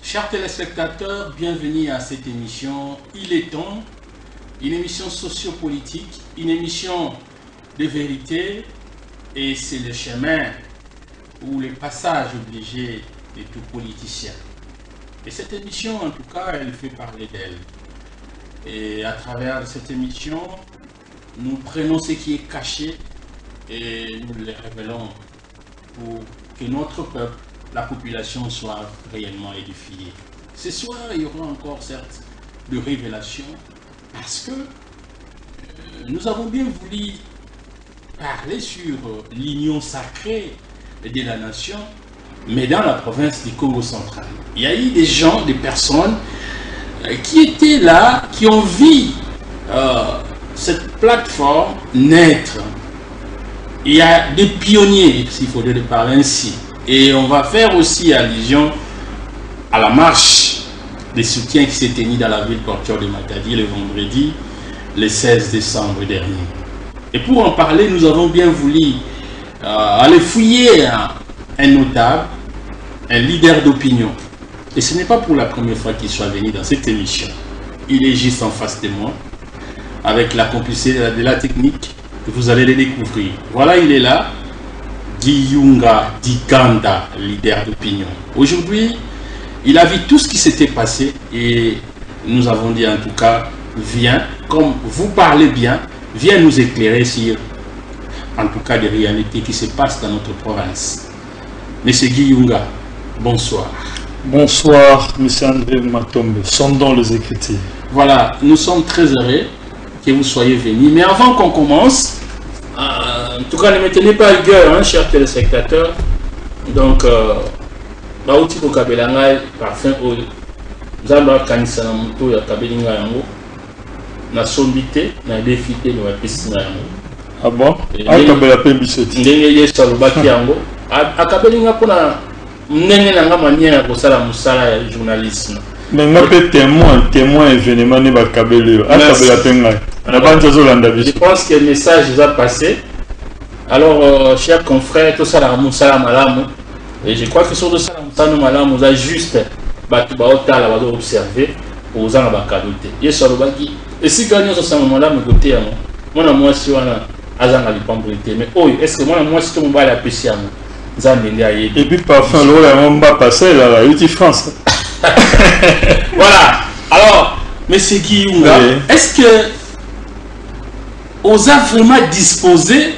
Chers téléspectateurs, bienvenue à cette émission Il est temps, une émission sociopolitique, une émission de vérité, et c'est le chemin ou le passage obligé de tout politicien. Et cette émission, en tout cas, elle fait parler d'elle. Et à travers cette émission, nous prenons ce qui est caché et nous le révélons pour que notre peuple, la population, soit réellement édifiée. Ce soir, il y aura encore, certes, de révélations, parce que nous avons bien voulu parler sur l'union sacrée de la nation, mais dans la province du Congo central. Il y a eu des gens, des personnes qui étaient là, qui ont vu cette plateforme naître. Il y a des pionniers, s'il faut le parler ainsi. Et on va faire aussi allusion à la marche des soutiens qui s'est tenue dans la ville portuaire de Matadi le vendredi, le 16 décembre dernier. Et pour en parler, nous avons bien voulu aller fouiller un notable, un leader d'opinion. Et ce n'est pas pour la première fois qu'il soit venu dans cette émission. Il est juste en face de moi, avec la complicité de la technique, que vous allez le découvrir. Voilà, il est là, Guy Yunga Dikanda, leader d'opinion. Aujourd'hui, il a vu tout ce qui s'était passé et nous avons dit en tout cas, viens, comme vous parlez bien, viens nous éclairer sur, en tout cas, des réalités qui se passent dans notre province. Monsieur Guy Yunga, bonsoir. Bonsoir, Monsieur André Matombe, sondons les Écritures. Voilà, nous sommes très heureux que vous soyez venus. Mais avant qu'on commence, en tout cas, ne me tenez pas rigueur, hein, chers téléspectateurs. Donc, bauti kokabela ngai parfum oyo nzambe akanisa na moto oyo akabeli ngai yango, nasombi te, nadefi te, me bapesi ngai yango. Ah bon? Akabela mpe biso te. Ndenge Yesu alobaki yango, akabeli ngai mpona ndenge na ngai manière ya kosala mosala ya journalisme. Mais nga mpe témoin événement nde bakabeli yo, akabela mpe ngai na banzi azolanda biso. Je pense que le message est passé. Alors, chers confrères, tosala mosala malamu. Et je crois que sur tosala mosala malamu oza juste bato baotala, bazo observer, oza na bakado te. Yesu alobaki esika nyonso sango malamu ekoteyama, mwana mwasi wana azanga lipamboli te. Mais oyo, est-ce que mwana mwasi to mobali apesi yango? Nzambe nde ayebi. Et puis parfum lokola yango mbapa asalelaka euti France. Voilà. Alors, Monsieur Guy Yunga, oui. Est-ce que oza vraiment disposé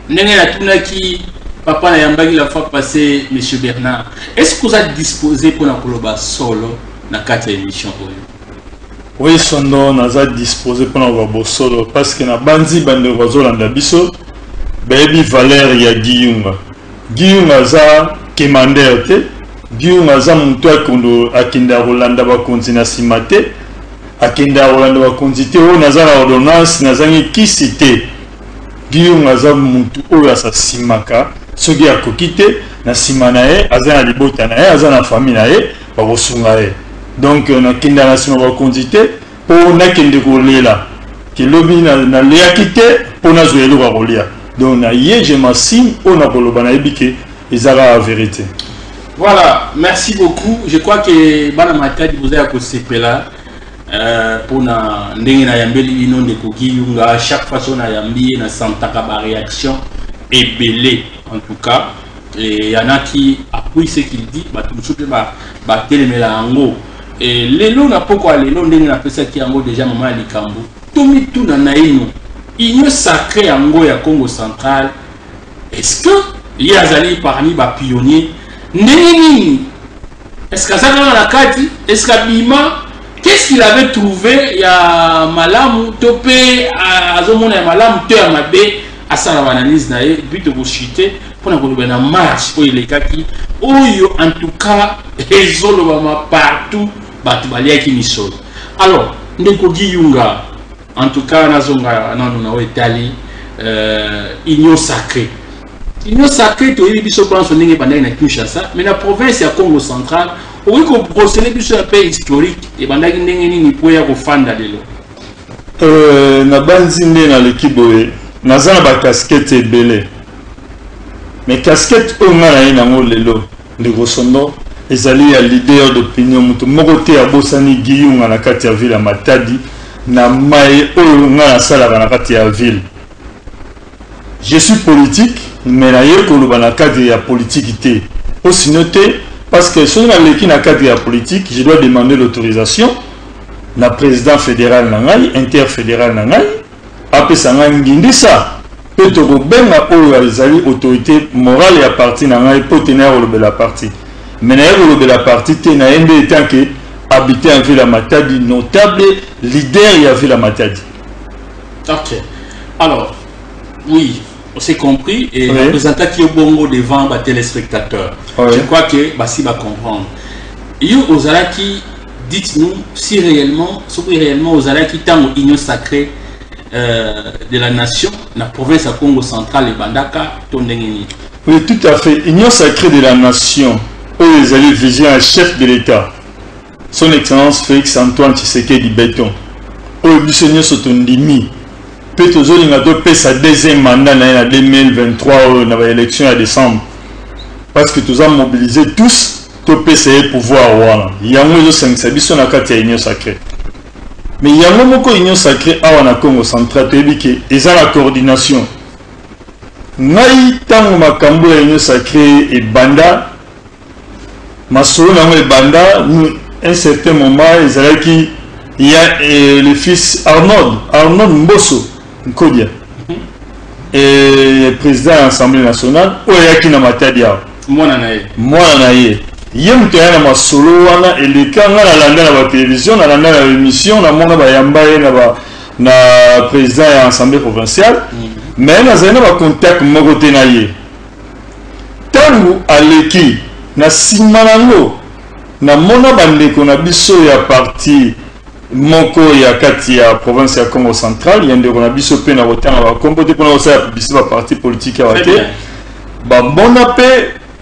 ndenge natunaki papa na yambaki la fois passée, Monsieur Bernard, est-ce que oza disposé mpona koloba solo na kati ya émission oyo? Oui, Sondo, naza disposé mpona koloba bosolo parce que na banzi bandeko bazolanda biso bayebi valeur ya Guy Yunga. Guy Yunga aza quémander te. Guy Yunga aza moto akendaka kolanda bakonzi na nsima te, akendaka kolanda bakonzi te oyo naza na ordonnance nazangi kisi te. Guy Yunga aza motu oyo asasimaka soki akoki te na nsima na ye, aza na libota na ye, aza na famille na ye, bakosunga ye. Donc nakendaka na nsima bakonzi te mpo nakende kolela kelobi naliaki te mpo nazwa eloko ya kolia. Donc na ye je m'assume, oyo nakoloba nayebi ke eza kaka vérité. Voilà, merci beaucoup. Je crois que bana Matadi boza ya kosepela mpona ndenge nayambeli bino ndeko Guy Yunga. Chaque fois so nayambi ye nasantaka ba réaction ebele. En tout cas, et y en a qui appuient ce qu'il dit, bato mosusu mpe batelemela yango. Et lelo na pokwa lelo ndenge napesaki yango déjà mama ya likambo, tomituna naino union sacrée yango ya Congo central, est-ce que ye azali parmi ba pionniers? Ndenge nini? Est-ce que aza kaka na kati? Est-ce que abima? Qu'est-ce qu'il avait trouvé ya malamu to pe azomona ya malamu to ya mabe Asala baanalyse na ye, puis tokochite mpona koloba na marche oyo elekaki, oyo en tout cas ezolobama partout, bato baliaki misolo. Alors, ndeko Giyunga, en tout cas nazonga nanu na oyo etali Union sacrée. Union sacrée, toyebi biso banso ndenge ebandaki na Kinshasa, mais na province ya Congo Central, okoki kobrosser biso ya mpe historique, ebandaki ndenge nini po ya kofanda lelo? Nabanzi nde naleki boye, naza na bacasquette ebele, mais casquette oyo ngai naye nango lelo, ndeko Sondo, ezali ya leader d'opinion. Moto moko te abosani Giyunga na kati ya ville ya Matadi na mai oyo ngai nasalaka na kati ya ville. Je suis politique, mais naye koloba na cadre ya politique te, po sinon te, parce que soki naleki na cadre ya politique, je dois demander l'autorisation na président fédéral na ngai, interfédéral na ngai, apesa ngai ngindisa mpe tokobenga oyo ezali autorité morale ya parti na ngai mpo te naya kolobela parti. Mais naye kolobela parti te, naye nde en tant que habitant ya ville ya Matadi, notable leader ya ville ya Matadi. Ok, alors oui, on s'est compris et oui. Représentaki yo bongo devant batéléspectateurs, oui. Je crois que basi bacomprendre yo ozalaki. Dites-nous si réellement, soki réellement ozalaki ntango Union sacrée de la nation na province ya Congo Central ebandaka, to ndenge nini? Oui, tout à fait. Union sacrée de la nation oyo ezali vision ya chef de l'État, Son Excellence Félix Antoine Tshisekedi Béton, oyo biso nyonso tondimi mpe tozolinga topesa deuxième mandat na ye na 2023 oyo na baélection ya décembre, parce que toza mobiliser tous, topesa ye pouvoir wana. Yango ezosangisa biso na kati ya Union sacrée. Mais yango moko Union sacrée awa na Congo Central, toyebi ke eza na coordination. Ngai, ntango makambo ya Union sacrée ebanda, masolo nango ebanda, un certain moment ezalaki ya le fils Arnold Mboso Nkodia, président ya Assemblée nationale oyo ayaki na Matadi awa. Mwana na ye. Mwana na ye, ye moto aya na masolo wana eleka. Nga nalanda na batelevizio, nalanda na émission, namona bayamba ye na président ya assemblée provinciale, mais nazali na bacontact moko te na ye. Ntango aleki na nsima nango, namona bandeko na biso ya parti moko ya kati ya province ya Congo Central, ya ndeko na biso mpe na kotanga bakombo te mpona kosala publicité baparti politique awa te, bamona mpe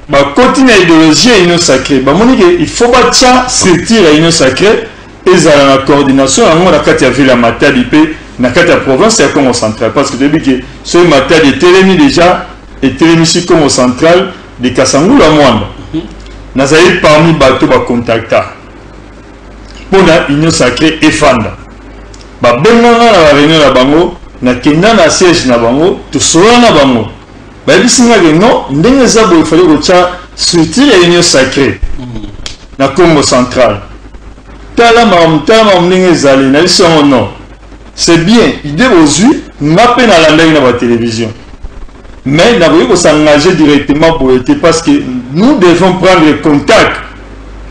bakoti na idéologie ya Union sacrée. Bamoni ke il faut batia structure ya Union sacrée ezala na coordination yango na kati ya ville ya Matadi mpe na kati ya province ya Congo Central, parce que toyebi ke soki Matadi etelemi, déjà etelemisi Congo Central de Kasangulu ya Mwanda. Nazali parmi bato bacontacta mpona Union sacrée efanda. Babenganga na baréunion na bango, nakenda na siège na bango, tosolola na bango. Bayebisi nga ke non, ndenge eza boye, efali kotya structure ya Union sacrée na Congo Central. Tala makambo, tala makambo ndenge ezali. Nayebisi yango: non, c'est bien, idée bozwi, nga mpe nalandaki na batelevizio, mais nakoki kos'engager directement boye te, parce que nous devons prendre contact.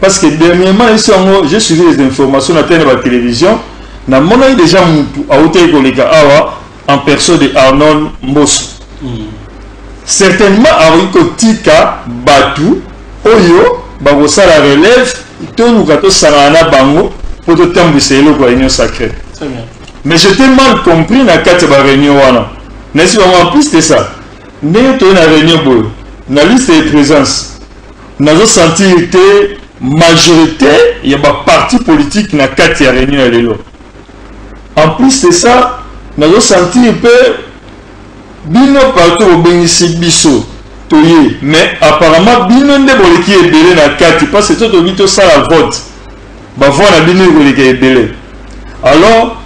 Parce que dernièrement, nayebisi yango, j'ai suivi les informations na tene na batelevizio, namonaki déjà mutu autaki koleka awa en personne de Arnold Mboso. Certainement akoki kotika bato oyo bakosala relève, toluka tosangana na bango mpo totambwisa eloko ya Union sacrée. Mais j'étais mal compris na kati ya baréunion wana. Nayesi bango, en plus de ça, ndenge toye na réunion boye, na liste de présence nazosentir te majorité ya baparti politique na kati ya réunion ya lelo. En plus de ça, nazosentir mpe bino partout bobengisi biso, toye, mais apparemment bino nde boleki ebele na kati, parce que to tobi tosala vote, bavoix na bino ekoleka ebele. Alors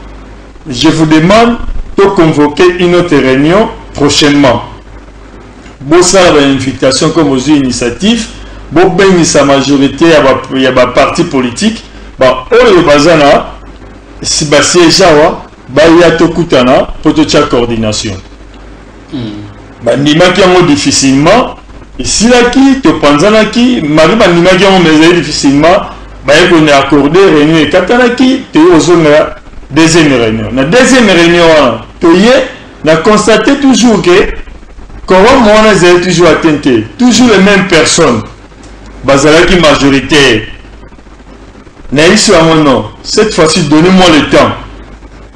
je vous demande de convoquer une autre réunion prochainement, bosala bainvitation comme ozwi initiative, bobengisa majorité ya baparti politique baoyo baza na basiège awa, baya tokutana mpo totya coordination. Bandimaki yango difficilement. Esilaki, topanzanaki mari. Bandimaki yango, mais ezali difficilement. Baye kone accorde, réunion ekatanaki, toye kozonga deuxième réunion. Na deuxième réunion wana, toye Na constate toujours que quorum wana ezali toujours atteint te, toujours les mêmes personnes bazalaki majoritaire. Nayebisi bango non, cette fois-ci donnez-moi le temps,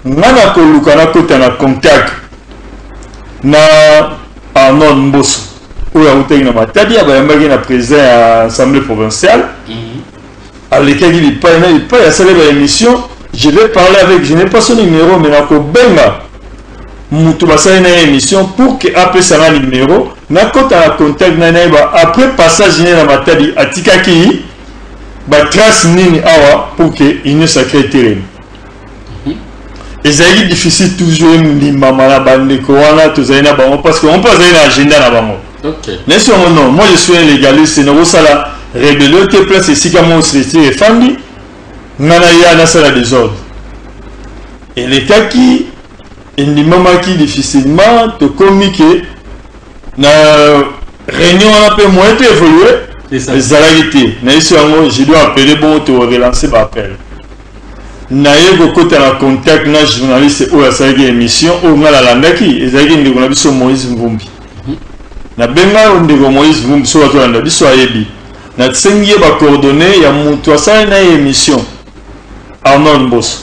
nga nakoluka nakota na contact na Arnold Mboso oyo awutaki na Matadi, abayambaki na président ya assemblée provinciale. Alekaki bipai na bipai, asali ba émission. Je vais parler avec, je n'ai pas son numéro, mais nakobenga mutu basali na ye émission pour que apesa nga numéro, nakota na contact na nayeba après passage ne na Matadi atikaki batrace nini awa pour que union sacrée etelemi. Ezalaki difficile toujours ndimama na bandeko wana tozali na bango, parce que on mpe azali na agenda na bango. Nesi yango non, moi je suis un légaliste, nakosala rébellion te. Place esika moko structure efandi, nga na ya nasala désordre. Elekaki, endimamaki difficilement. Tokomi ke na réunion wana mpe moyen to évoluer ezalaki te. Nayesi yango, je dois appeler bongo, to relancer baappel. Naye kokota na contact na journaliste oyo asalaki émission oyo ngai nalandaki, ezalaki ndeko na biso Moïse Mvumbi. Nabenga oyo ndeko Moïse Mvumbi, soki atolanda biso ayebi. Nasengi ye bacoordonnées ya moto asali na ye émission, Arnold Mboso.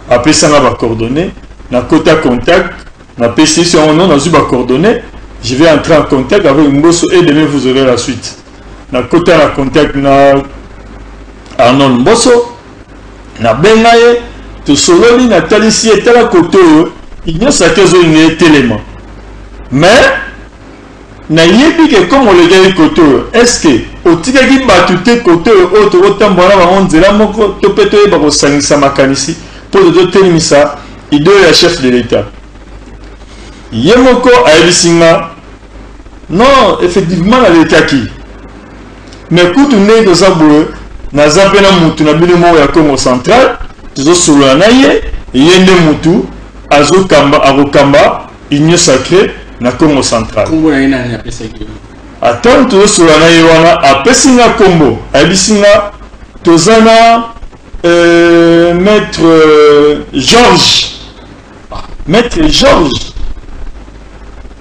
Apesanga bacoordonnées, nakota contact, napesi ye yango. Non, nazwi bacoordonnées, je vais entrer en contact avec Mboso et demain vous aurez la suite. Nakota na contact na Arnold Mboso, nabenga ye, tosololi, natalisi ye: tala kote oyo union sacrée ezolinga etelema, mais nayebi ke comme olekaki kote oyo, est ce que otikaki bato te kote oyo, oyo tokotambola na bango nzela moko, to mpe toyeba kosangisa makanisi mpo tototelemisa idole ya chef de l'État? Ye moko ayebisi nga: non, effectivement nalekaki, mais kutu ndenge toza boye, naza mpe na mutu na bino moko ya Congo Central, tozosolola na ye, ye nde mutu azokamba, akokamba union sacrée na Congo Central. Kombo na ye nani apesaki yo? Atango tozosolola na ye wana, apesi nga nkombo, ayebisi nga toza na maître Georges. Ah, maître Georges,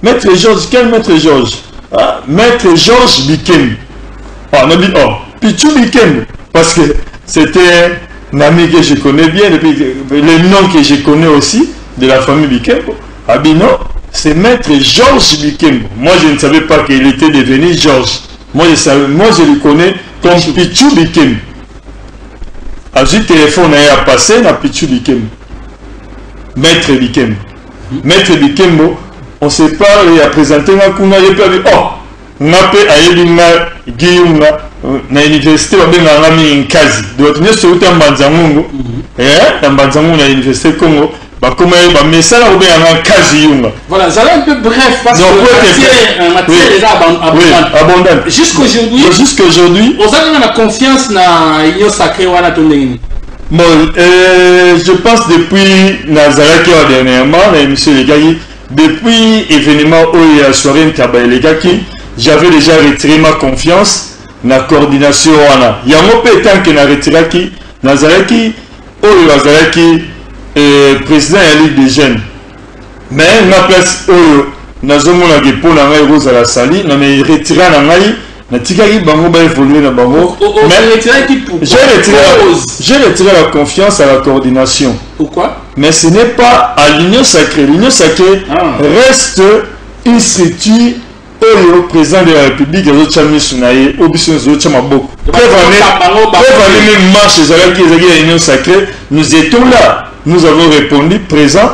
maître Georges, quel maître Georges? Ah, maître Georges Bikembe. Ah, nabi oh, Pichu Bikembe, parce que c'était un ami que je connais bien depuis, le nom que je connais aussi de la famille Bikembo. Abi non, c'est maître Georges Bikembo. Moi, je ne savais pas qu'il était devenu Georges. Moi je savais, moi je le connais comme Pichu Bikembo. Azwi téléphone na ye, apassé na Pichu Bikembo, maître Bikembo. Maître Bikembo, on se parle, ya présente nga kuna. Ye mpe abi oh, nga mpe ayebi nga Giyunga na université, babengaka nga mingi Nkazi. Donc bato nyonso euta Mbanza Ngungu, na Mbanza Ngungu na université Congo, bakoma ye bamesala kobenga nga Nkazi Yunga. Voilà, j'allais un peu bref parce Non, que pour être matière, matière Oui. déjà abondante. Oui, abondante. Jusqu'aujourd'hui, Jusqu'aujourd'hui, ozali na confiance na union sacrée wana to ndenge nini? Bon, je pense depuis nazalaki awa dernièrement na émission elekaki, depuis événement oyo ya soirée Ntaba elekaki, j'avais déjà retiré ma confiance na coordination wana. Yango mpe etanke na retiraki, nazalaki oyo azalaki président ya ligue des jeunes, mais nga place oyo nazomonaka mpo na ngai ekozala sali na me retira na ngai, natikaki bango baévolue na bango. Mais retiraki pourquoi? J'ai retiré la confiance à la coordination. Pourquoi? Mais ce n'est pas à l'union sacrée. L'union sacrée reste une structure oyo président de la République azotya miso na ye, oyo biso nyonso ozotya maboko. Preuve même, marche ezalaki ya union sacrée, nous étions là, nous avons répondu présent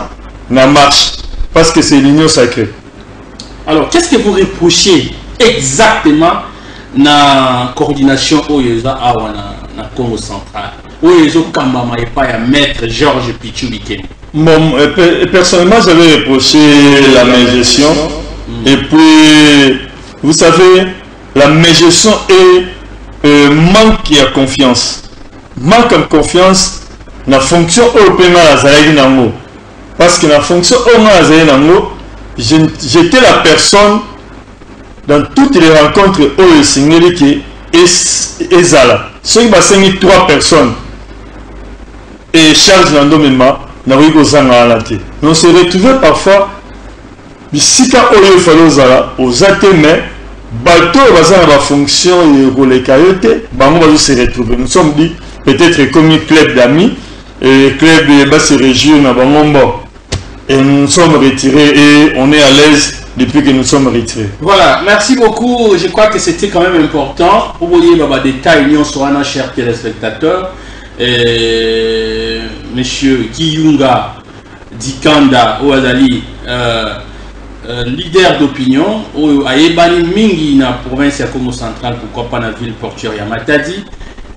na marche parce que c'est l'union sacrée. Alors, qu'est-ce que vous reprochez exactement na coordination oyo eza awa na Congo Central, oyo ezokambama epai ya maître Georges Pichu Bikembo? Bon, personnellement, j'avais reproché la mégestion. Et puis, vous savez, la mégestion est manque ya confiance. Manque de confiance na fonction oyo mpe nga nazalaki nango. Parce que na fonction oyo nga nazalaki nango, j'étais la personne dans toutes les rencontres oyo esengeli ke ezala. Soki basengi trois personnes et charge na ndomema, nakoki kozanga wana te. Mais on se retrouvait parfois Bisika oyo efali ozala oza te, mais bato oyo baza na bafonction ekoleka yo te, bango bazo se retrouver. Nous sommes dit peut-être ekomi club d'amis et club ba se réjouir na bango mbo et nous nous sommes retirés et on est à l'aise depuis que nous sommes retirés. Voilà, merci beaucoup. Je crois que c'était quand même important pour vous dire bah, détails nyonso wana, chers téléspectateurs. Et, monsieur Kiyunga Dikanda oyo azali leader d'opinion oyo ayebani mingi na province ya Congo Central, pourquoi pas na ville portuaire ya Matadi,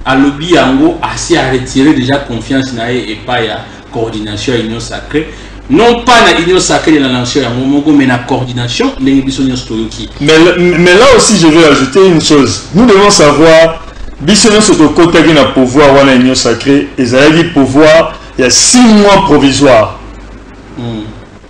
alobi yango asi a retiré déjà confiance na ye epai ya coordination ya Union Sacrée, non pas na Union Sacrée de la Nation yango moko, mais na coordination ndenge biso nyonso toyoki. Mais là aussi, je vais ajouter une chose. Nous devons savoir, biso nyonso tokotaki na pouvoir wana, Union Sacrée ezalaki pouvoir il y a 6 mois provisoire.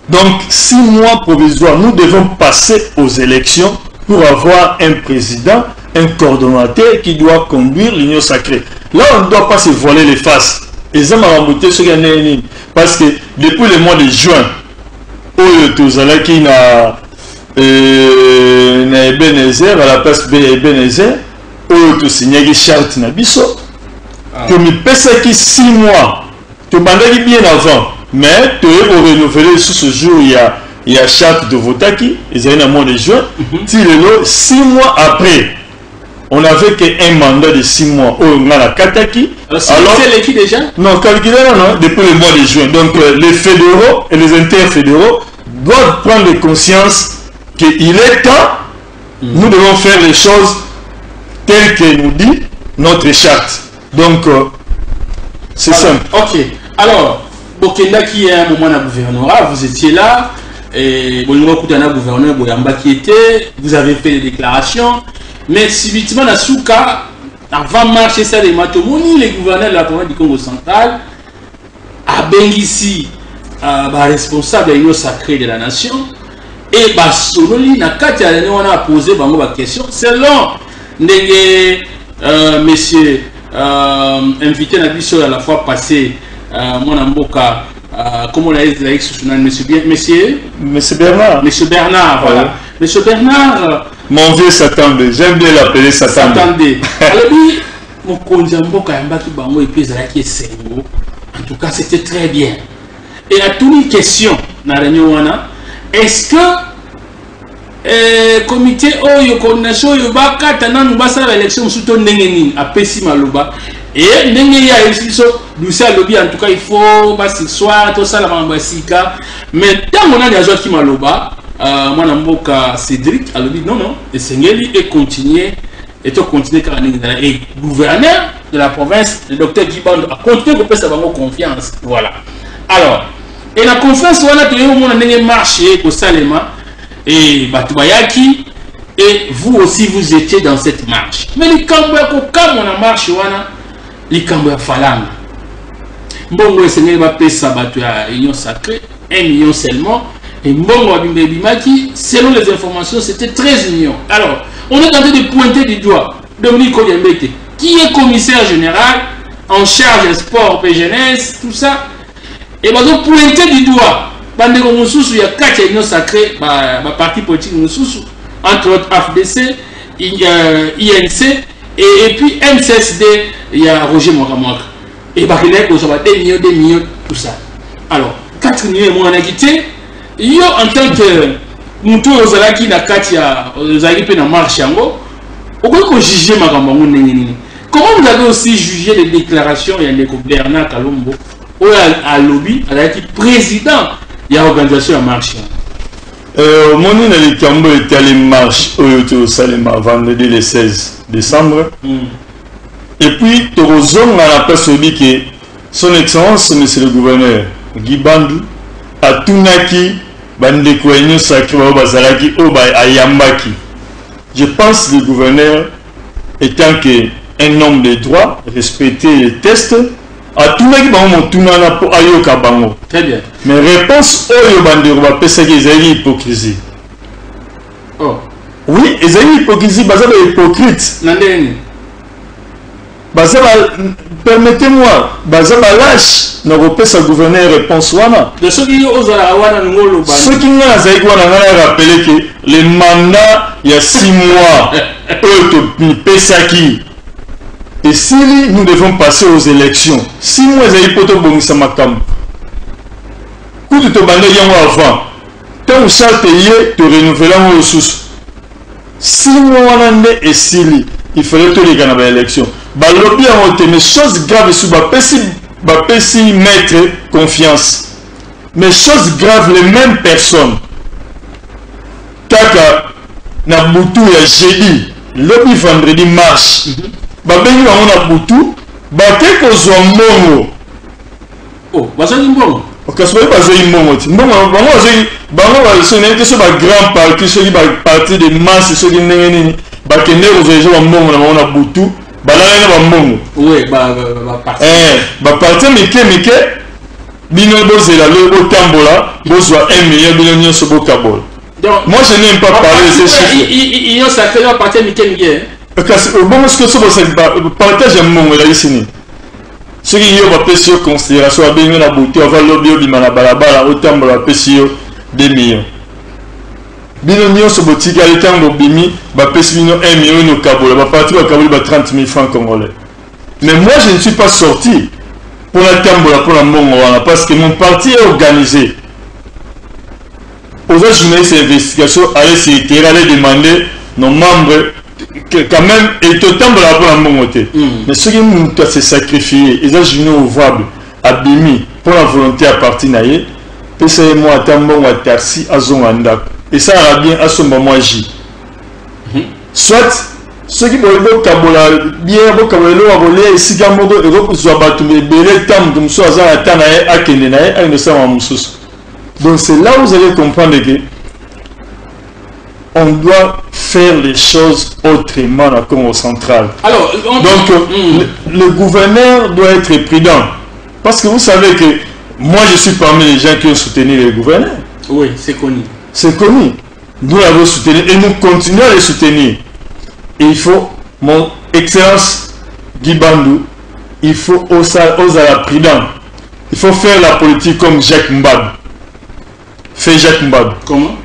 Donc 6 mois provisoire, nous devons passer aux élections pour avoir un président, un coordonnateur qui doit conduire l'Union Sacrée. Là, on ne doit pas se voiler les faces. Et ça m'a rembouté ce qu'il y a, parce que depuis le mois de juin, oyo tozalaki na Ebenezer, à la place B Ebenezer, oyo tosignaki charte na biso, tomipesaki 6 mois, tobandaki bien avant, mais toye korenouveler lisusu jour ya charte tovotaki, ezali na mois de juin. Ti lelo, 6 mois après, on avait que un mandat de 6 mois oyo nga nakataki. Alors, c'est l'équipe déjà. Non, calculez, non, non, depuis le mois de juin. Donc les fédéraux et les interfédéraux doivent prendre conscience qu'il est temps, nous devons faire les choses telles que nous dit notre charte. Donc c'est Voilà. simple. Ok. Alors, bokendaki un moment na gouvernorat, vous étiez là, et bolingo kutana gouverneur boyambaki était, vous avez fait des déclarations, mais subitement na suka, avant marche esalema, tomoni le gouverneur de la province du Congo Central abengisi baresponsable ya Union Sacrée de la Nation et basololi na kati ya réunion wana, apose bango baquestion selon ndenge monsieur invité na biso ya la fois passée, mwana mboka, comment na ezalaki susu nani, monsieur bien, monsieur Monsieur Bernard. Monsieur Bernard, voilà. Ouais. Monsieur Bernard. Mon vieux Satan, j'aime bien l'appeler Satan. Satande alobi mokonzi ya mboka ayambaki bango et puis ezalaki esengo, en tout cas c'était très bien, et atuni question na réunion wana: est-ce que comité oyo, coordination oyo, bakata nanu, basala baélection mosusu to ndenge nini? Apesi maloba e ndenge ye ayebisi biso dossier, alobi en tout cas il faut basurseoir, tosala makambo ya sika. Mais ntango nani azwaki maloba, mwana mboka Cédric alobi non, non, esengeli econtinue et tocontinue kaka ndenge ezala, et gouverneur de la province, le docteur Guy Bandu, acontinue kopesa bango confiance. Voilà. Alors, et na confiance wana, toyei komona ndenge marche ekosalema et bato bayaki, et vous aussi vous étiez dans cette marche. Mais likambo ya kokamwa na marche wana, likambo ya falanga, mbongo esengeli bapesa bato ya Union Sacrée, 1 million seulement, et mbongo babimba ebimaki, selon les informations, c'était 13 millions. Alors on est en train de pointer du doigt Dominique Kodiambete, qui est commissaire général en charge ya sport pe jeunesse, tout ça, et bazopointer du doigt bandeko mosusu ya kati ya Union Sacrée, baparti politique mosusu, entre autres AFDC, INC et puis MCSD ya Roger Mwakamwaka, et bakendaki kozwa ba 2 millions, 2 millions, tout ça. Alors 4 millions emonanaki te. Yo, en tant que motu oyo ozalaki na kati ya, ozalaki mpe na marche yango, okoki kojuge makambo yango ndenge nini? Comment vous avez aussi jugé les déclarations ya ndeko Bernard Kalombo, oyo alobi azalaki président ya organisation ya marche yango? Omoni, na likambo etali marche oyo tosalema vendredi le 16 décembre, et puis tokozonga na place oyebi ke son excellence monsieur le gouverneur Guy Bandu atunaki bandeko ya Union Sacrée baoyo bazalaki, oyo ayambaki. Je pense, le gouverneur étant que un homme de droit, respecter les tests, atunaki bango motuna wana mpo ayoka bango. Très bien. Mais réponse oyo bandeko bapesaki ezalaki hypocrisie. Oh. Oui, ezali hypocrisie, baza bahypocrite. Na ndenge nini? Baza ba, permettez-moi, baza ba lâche na kopesa gouverneur réponse wana. De soki yo ozalaka wana ningo oloba. Soki nga nazalaki wana, nga na rappeler que le mandat ya 6 mois oyo tomipesaki esili, nous devons passer aux élections. 6 mois ezali mpo tobongisa makambo. Kutu tobandaki yango avant, ntango charte ye torenouveler yango lisusu. 6 mois wana nde esili, il fallait toleka na baélection. Balobi yango te, mais chose grave esu, bapesi maître confiance, mais chose grave, les mêmes personnes, kaka na butu ya jeudi, lobi vendredi marche, babengi bango na butu, bake kozwa mbongo. Oh, bazwaki mbongo? Kasi baye bazwaki mbongo ti mbongo bango bazwaki, bango soki nayebi te, so bagrand parti, soki baparti de masse, soki ndenge nini, bakende kozwa deja bambongo na bango na butu, balalaki na bambongo. Oui, baparti. Baparti mike mike, bino bozela loyo, botambola, bozwa 1 million, bino nyonso bokabola. Donc, moi je n'aime pas parler de ces chiffres. Union sacrée, baparti mike mike. Kasi bongo soki so bosali partage ya mbongo, elakisi nini? Soki yo bapesi yo considération, babengi yo na butu avant lobi obima na balabala otambola, bapesi yo 2 millions, bino nyonso botikali, ntango bobimi bapesi bino 1 million, nokabola, baparti bakaboli ba 30 000 francs congolais. Mais moi, je ne suis pas sorti pour la tambola pour la mbongo wana, parce que mon parti est organisé. Oza journaliste d'investigation, allez sur le terrain, allez demander nos membres que quand même et totambolaka mpona mbongo te. Mais soki moto ase sacrifier, eza journée ouvrable, abimi mpona volonté ya parti na ye, pesa ye mwa ata mbongo ya taxi, azonga ndako, esalaka bien, asomba mwa jus. Soit soki boye bokabola bien, bokabola eloko ya kolia esika moko, ekozwa bato ebele. Ta moto mosusu aza na ta na ye, akende na ye, akende osalama mosusu. Donc c'est là où vous allez comprendre que on doit faire les choses autrement dans le Congo central. Alors, Donc, le gouverneur doit être prudent. Parce que vous savez que moi, je suis parmi les gens qui ont soutenu le gouverneur. Oui, c'est connu. C'est connu. Nous l'avons soutenu et nous continuons à le soutenir. Et il faut, mon excellence Guy Bandu, il faut oser la prudent. Il faut faire la politique comme Jacques Mbad. Fait Jacques Mbad. Comment?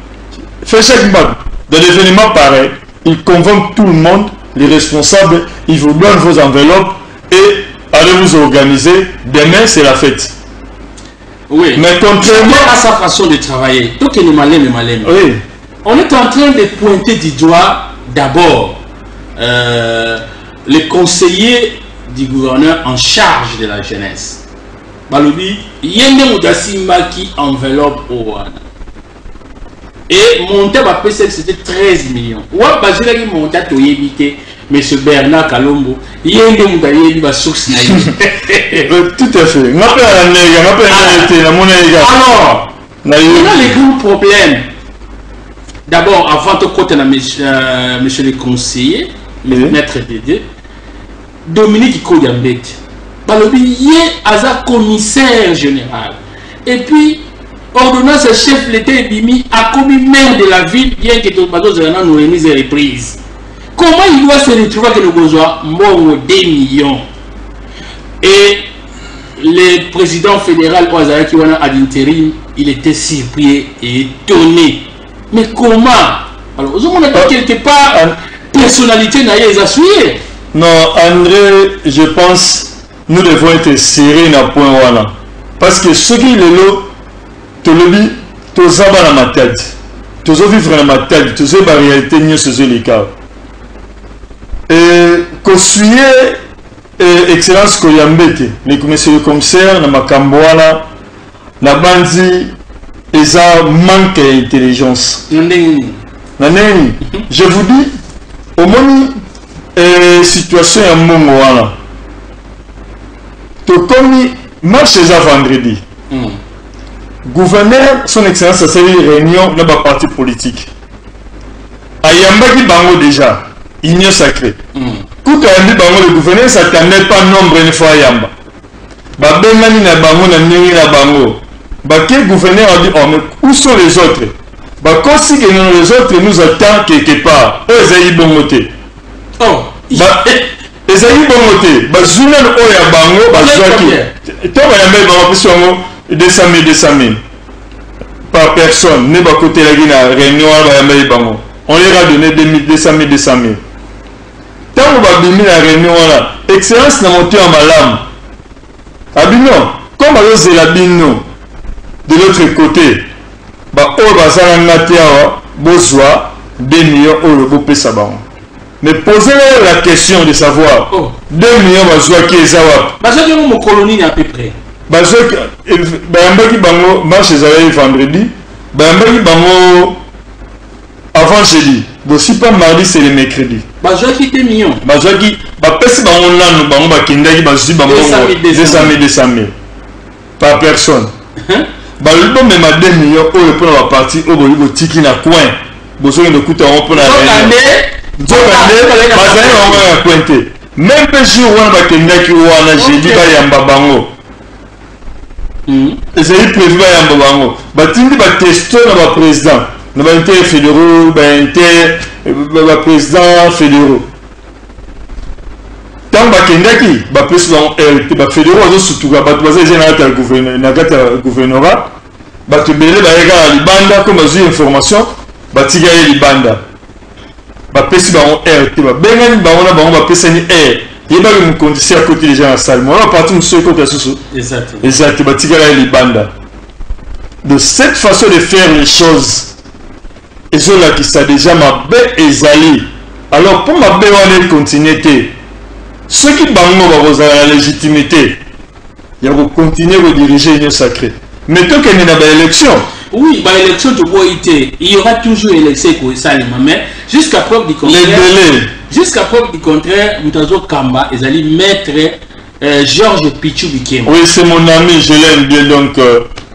Fait Jacques Mbad. Dans l'événement pareil, il convoque tout le monde, les responsables, il vous donne vos enveloppes et allez vous organiser. Demain, c'est la fête. Mais contrairement à sa façon de travailler, tout est malin, malin. On est en train de pointer du doigt d'abord le conseiller du gouverneur en charge de la jeunesse. Balobi, ye nde moto asimbaki enveloppe wana. Et montant bapesa, c'était 13 millions. Wa bazwelaki montant, toyebi te. Monsieur Bernard Kalombo, ye nde moto ayebi basource na ye. Tout à fait. Nga mpe na ndenge, nga mpe na te, namona ye kaka. Alors, Na ye. maintenant les grands problèmes. D'abord, avant de côté na monsieur, monsieur le conseiller, maître Dédé, Dominique Koyambete, balobi ye aza commissaire général. Et puis, ordonnance chef l'État ebimi, akomi maire de la ville, bien que bazozala nanu remise et reprise. Comment il doit se retrouver que le besoin mbongo 2 millions? Et le président fédéral oyo azalaki wana ad intérim, il était surpris et étonné. Mais comment? Alors, ozomona te quelque part personnalité na ye eza souillée. Non, André, je pense nous devons être serrés na point wana. Parce que soki lelo tolobi toza bana Matadi, tozovivre na Matadi, tozoyeba réalité nyonso ezoleka. Kosouiller excellence Koyambe te, monsieur le commissaire, na makambo wana, na bandi eza manque ya intelligence. Na ndenge nini? Na ndenge nini? Je vous dis, omoni situation ya mbongo wana, tokomi marche eza vendredi. Gouverneur, son excellence, asali réunion na baparti politique, ayambaki bango déjà, union sacrée. Kutu ayambi bango, le gouverneur s'attendait pas nombre. Une fois ayamba, babengani na bango na ndenge na bango bake. Gouverneur a dit: «Oh, mais où sont les autres?» Bakosi ke non, les autres nous attendent quelque part. Oyo ezali bongo te. Oh. Ba- Ezalaki bongo te. Bazwi nanu oyo ya bango bazwaki. Ntango bayambaki bango bapesi bango 200 000 200 000 par personne nde bakotelaki na réunion wana bayambaki bango. On leur a donné 200 000 200 000. Ntango babimi na réunion wana, excellence na motema malamu abino comme bazozela bino de l'autre côté, baoyo baza na nga te awa bozwa 2 millions oyo bopesa bango. Mais posez-leur la question de savoir, oh. 2 millions bazwaki eza wapi? Bazwaki yango mokolo nini à peu près? Bazwaki, bayambaki bango, marche ezalaki vendredi, bayambaki bango avant jeudi. Donc si pas mardi, c'est le mercredi. Bazwaki 2 millions. Bazwaki, bapesi bango nanu, bango bakendaki bazwi bango 200 000 200 000 par personne. Balobi bomema 2 millions oyo mpona baparti oyo boyi botiki na coin, bozokende okuta yango mpona nzokande bazali bango na coin te. Même mpe jour wana bakendaki wana jeudi bayamba bango, ezali prévu bayamba bango, batindi batesto na baprésident na bainter fédéraux, bainter baprésident fédéraux. Ntango bakendaki bapesi bango aire te, bafédéraux bazosutuka, bato baza eza na kati ya gouvernorat, bato ebele bayeka na libanda ko bazwi information, batika ye libanda, bapesi bango aire te, babengani bango na bango bapesani aire. Yebaki mokonzi si akoti deja na salle mwana parti mosusu ekota susu eza te, batikala ye libanda. De cette façon de faire les choses ezolakisa deja mabe ezali. Alors mpo mabe wana ekontinue te, soki bango bakozala na légitimité ya kocontinue kodirige union sacrée, mais tokende na baélection. Oui, baélection toboyi te, il y aura toujours élection ekosalema, mais jusqu'à preuve du contraire, jusqu'à preuve du contraire, moto azokamba ezali maître Georges Pichou Bikema. Oui, c'est mon ami, je l'aime bien, donc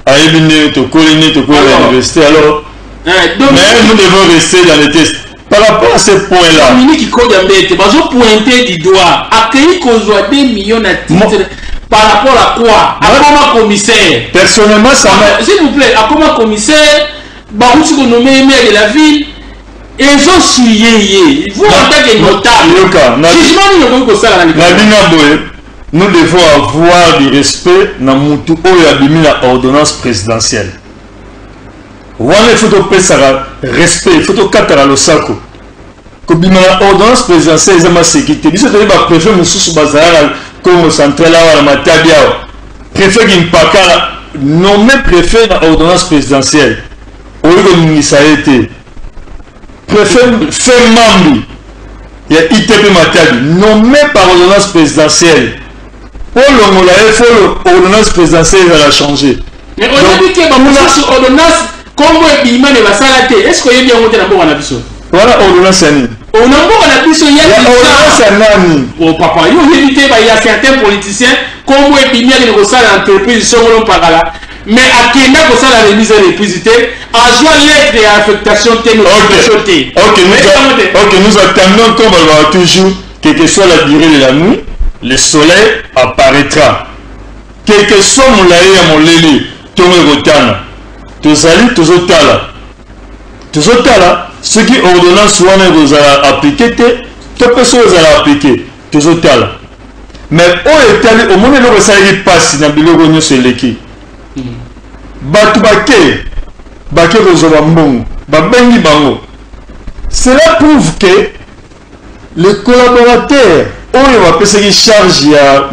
ayebi ndenge tokoli, ndenge tokoli na université, alors donc, mais nous devons rester dans les tests par rapport à ce point-là. Dominique Kodia Mbete bazo pointer du doigt, akei kozwa 2 millions na titre par rapport à quoi? Akoma commissaire. Personnellement, ça m'a... S'il vous plaît, akoma commissaire, bauti konommer maire de la ville, ezosuye ye. Vous, en tant que notable, jugement nini okoki kosala na likambo? Na bino boye, nous devons avoir du respect na mutu oyo abimi na ordonnance présidentielle wana. Il faut topesaka respect, il faut tokataka losako. Kobima na ordonnance présidentielle eza maseki te. Biso toyebi bapréfet mosusu bazala na Congo central awa, na Matadi awa, préfet Kimpakala, nommé préfet na ordonnance présidentielle, oyi koningisa ye te. Préfet Fe Mambi ya ITP Matadi, nommé par ordonnance présidentielle, mpo longola ye, faut ordonnance présidentielle ezala changer. Mais oyebi ke bamosusu ordonnance kombo ebima ne basala te. Est ce que oyebi yango te na mboka na biso? Wana ordonnance ya nini? Na mboka na biso. Ya ordonnance ya nani? Oh papa, yo oyebi te, ya certains politiciens kombo ebimi, akende kosala entreprise songolo mpakala, mais akenda kosala remise et reprise te, azwa lettre ya affectation te, notification te. Ok, nous attendons. Comme on va toujours, quelle que soit la durée de la nuit, le soleil apparaîtra. Quel que soit molai ya molili, ntongo ekotana. Tozali tozotala, tozotala soki ordonnance wana ekozala appliqué te to mpe soki ezala appliqué, tozotala. Mais oyo etali, omoni eloko esalaki mpasi na biloko nyonso eleki, bato bake kozwa bambongo, babengi bango, cela prouve que les collaborateurs oyo bapesaki charge ya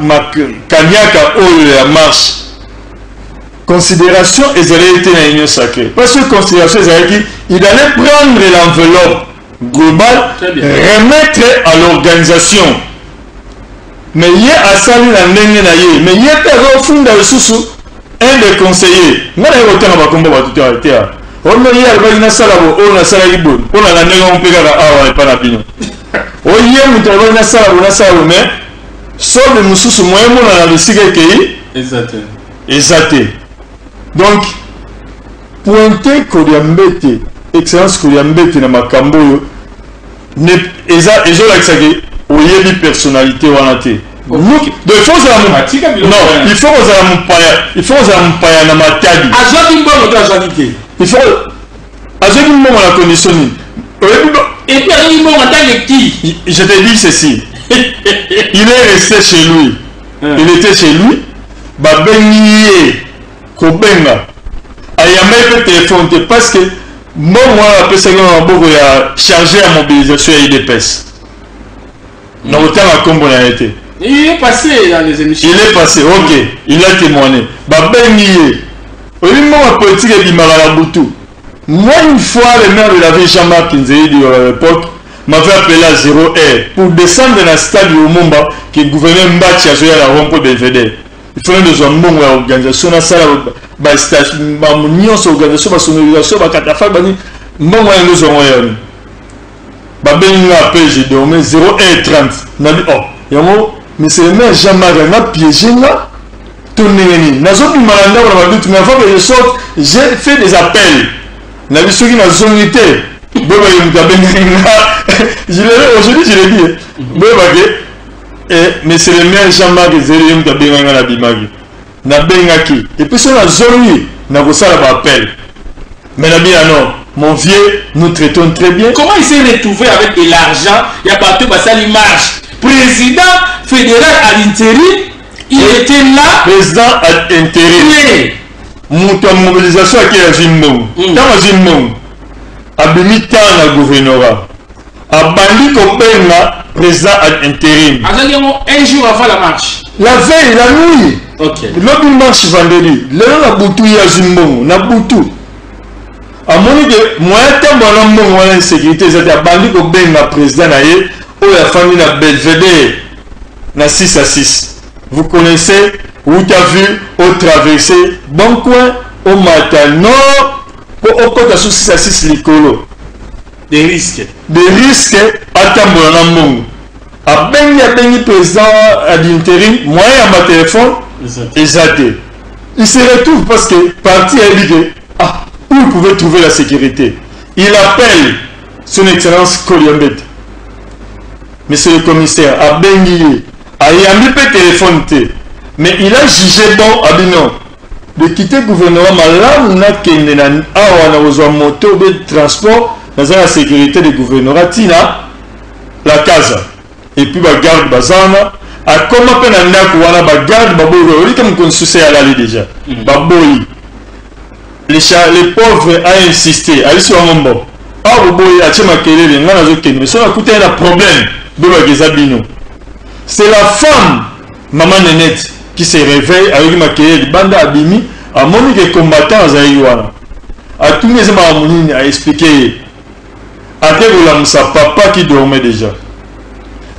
kaniaka oyo ya marche, considération ezalaki te na union sacrée, parce que considération ezalaki, il allait prendre l'enveloppe globale, remettre à l'organisation. Mais ye asali na ndenge na ye, mais ye mpe azofunda lisusu un des conseillers. Ngai naye kotanga bakombo bato te te. Ono ye alobaki nasala bo oyo, nasalaki boye mpo na ndenge yango mpe kaka awa epa na bino. Oye moto alobaki nasala boye, nasala boye, mais solde mosusu moye monana bisika ekei eza te. Donc pointe Kodia Mbete, excellence Kodia Mbete, na makambo oyo eza ezolakisaki oyebi personnalité wana te. Donc il faut ozala, non, il faut kozala mopaya, il faut kozala mopaya na Matadi. Azwaki mbongo to azwaki te? Il faut azwaki mbongo na condition nini? Oyebi Et puis azwaki mbongo en tant que qui? Je te dis ceci. Il est resté chez lui. Il était chez lui. Babengi ye kobenga, ayambaki mpe telefone te, parce que mbongo wana bapesaki na maboko ya chargé ya mobilisation ya UDPS. Na kotanga nkombo na ye te. Il est passé dans les émissions. Il est passé, ok, il a témoigné. Babengi ye, oyebi, mbongo ya politique ebimaka na butu. Moi, une fois, le maire de la ville, Jean-Marc Nzeidi, à l'époque, m'avait appelé à 0 heure pour descendre dans le stade Lumumba, que le gouverneur Mbachi a joué à la rond-point Belvedere. Il fallait nous mbongo ya organisation, nasala ba nyonso, organisation, basonorisation, bacatafalque, bani, mbongo wana nyonso yango. Babengi nga appel, je dormais, 0h30. Nabi oh, yango monsieur le maire Jean-Marc anga piégé nga to ndenge nini? Nazobima na ndako na badutu, mais avant que je sorte, j'ai fait des appels. Nabi soki nazongi te, boyebake moto abengaki nga. Aujourd'hui je l'ai dit, boyebake monsieur le maire Jean-Marc ezeli, ye moto abengaki nga. Nabimaki, nabengaki, et puis so nazongi, nakosala baappel. Mais nabi ah non, mon vieux, nous traitons très bien. Comment il s'est retrouvé avec de l'argent? Il y a bato basali marche, président fédéral à l'intérim, il était là. Président à intérim. Moto ya mobilisation ake, azwi mbongo. Ntango azwi mbongo, abimi ntango na gouvernorat, abandi kobenga président ad intérim. Azali yango un jour avant la marche? La veille, la nuit. Lobi marche, vendredi, lelo na butu, ye azwi mbongo na butu, amoni ke moyen ntambo na mbongo wana, insécurité eza te. Abandi kobenga président na ye oyo afandi na Belvedere na 6 à 6. Vous connaissez où t'as vu otraverser bon coin, omata nord mpo okota so 6 à 6 likolo. Des risques. Des risques. Atambola na mbongo, abengi, abengi président ad intérim, moyen ya batelefone eza te. Il se retrouve parce que parti ayebi ke ah, où il pouvait trouver la sécurité. Il appelle son excellence Koliambete, monsieur le commissaire. Abengi ye, ayambi mpe telefone te, mais il a jugé bon, abi non, de quitter gouvernement, malamu nakende na awa na kozwa moto be transport, naza na sécurité de gouvernorat ntina la casa. Et puis bagarde baza wana, akoma mpe na ndako wana, bagarde baboyi. Oyiki mokonzi susu alali déjà, baboyi. Les pauvres a insisté, ayebisi bango mbo awa boboyi, atie makelele, ngai nazokende, so nakutani na problème, boyebaka eza bino. C'est la femme, mama Nenette, qui se réveille, ayoki makelele libanda, abimi, amoni ke combattant azalaki wana. Atuni eza makambo nini, aexpliquer ye. Ake kolamusa papa qui dormait déjà,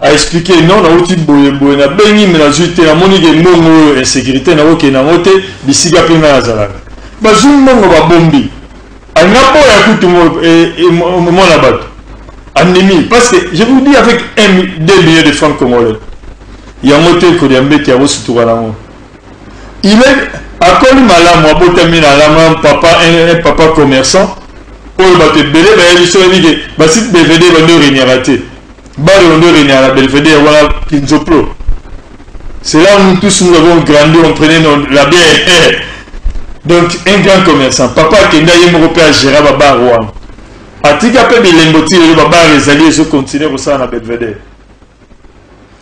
aexpliquer non, nauti boye boye, nabengi me nazwi te, namoni ke mbongo oyo insécurité, nakokende yango te bisika mpe ngai nazalaka. Bazwi mbongo, babombi. Alinga boya kutu mwana bato andimi, parce que je vous dis, avec 1, 2 millions de francs congolais, yango te kolia mbeti, akosutuka nango. Il est akoli malamu, abotami na alamu, un papa, un papa commerçant oyo bato ebele bayebi. So oyebi ke basite Belvedere bando régnaka te, baro bando régnaka na Belvedere wana, Kinzoplo, c'est là où nous tous nous avons grandi, on prenait la bière. Donc un grand commerçant, papa akenda ye moko mpe agéra babar wana, atika mpe bilembo ti lelo, babar ezali, ezocontinue kosala na Belvedere.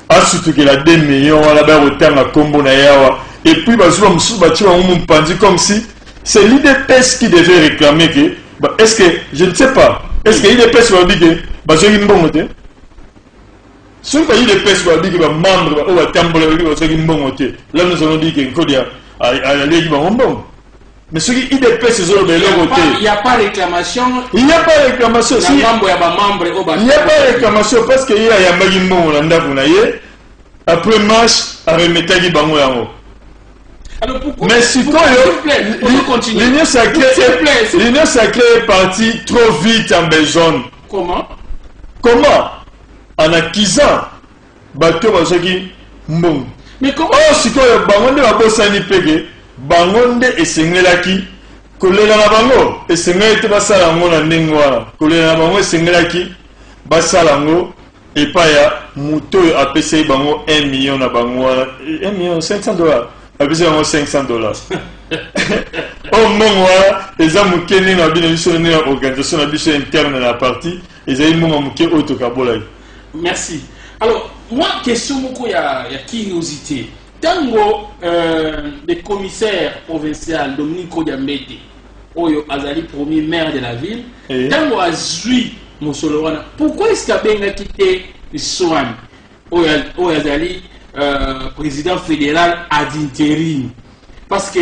Asutukela 2 millions wana, baya kotanga nkombo na ye awa, et puis bazwi bamosusu, batie bango mopanzi, comme si c'est l'UDPS qui devait réclamer que bah, est-ce que, je ne sais pas, est-ce que UDPS balobi ke bazwaki mbongo te? Soki ba UDPS balobi ke bamembre oyo batambola balobi bazwaki mbongo te, là nous allons dire ke Nkodia aliaki bango mbongo. Mais soki UDPS ezoloba eloko te. Il y a pas réclamation. Il n'y a pas réclamation. Na ngambo ya bamembre oyo. Il n'y a pas réclamation parce que ye ayambaki mbongo na ndako na ye, après marche aremetaki bango yango. Alors pourquoi? Mais sikoyo, l'Union sacrée est partie trop vite en besogne. Comment? Comment? En accusant bato bazwaki mbongo. Mais comment? Oyo sikoyo bango nde babosani peke bango nde esengelaki kolela na bango, esengelaki te basala yango na ndenge wana. Kolela na bango, esengelaki basala yango epai ya moto oyo apesaki bango 1 million na bango wana, 1 million 500 dollars, apesaki bango 500 dollars. Oyo mbongo wana eza moke ndenge na bino, biso ndenge ya organisation na biso interne na parti, ezali mbongo moke oyo tokabolaki. Merci. Alors, Moi, question moko ya curiosité. Tango le commissaire provincial Dominique Kodiambete, oyo azali premier maire de la ville, tango azui mosolo wana, pourquoi est-ce qu'abengaki te Swan, oyo azali président fédéral ad intérim? Parce que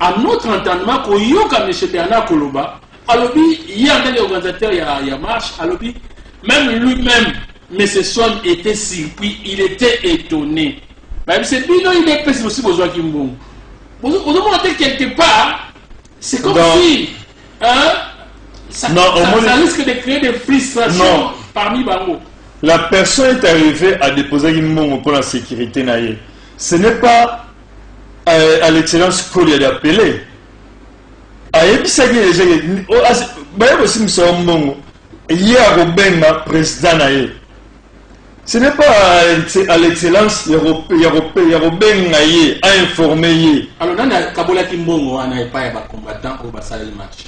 à notre entendement, koyoka monsieur Bernard Koloba, alobi ye en tant qu'organisateur ya marche, alobi même lui-même, monsieur Swan était surpris, il était étonné. Bah, c'est bino il est possible aussi besoin qui mbongo. Ozomona te quelque part, c'est comme Non. si, hein, ça, Non, au ça, moins, ça risque de créer des frustrations Non. parmi bango. La personne est arrivée à déposer mbongo pour la sécurité na ye. Ce n'est pas à l'excellence Kolia d'appeler. Ayebisaki déjà baye kosimisa mbongo, ye akobenga président na ye. Ce n'est pas à l'excellence ya kobenga ye, ainformer ye. Alors nani akabolaki mbongo wana epai ya bacombattant oyo basaleli marche?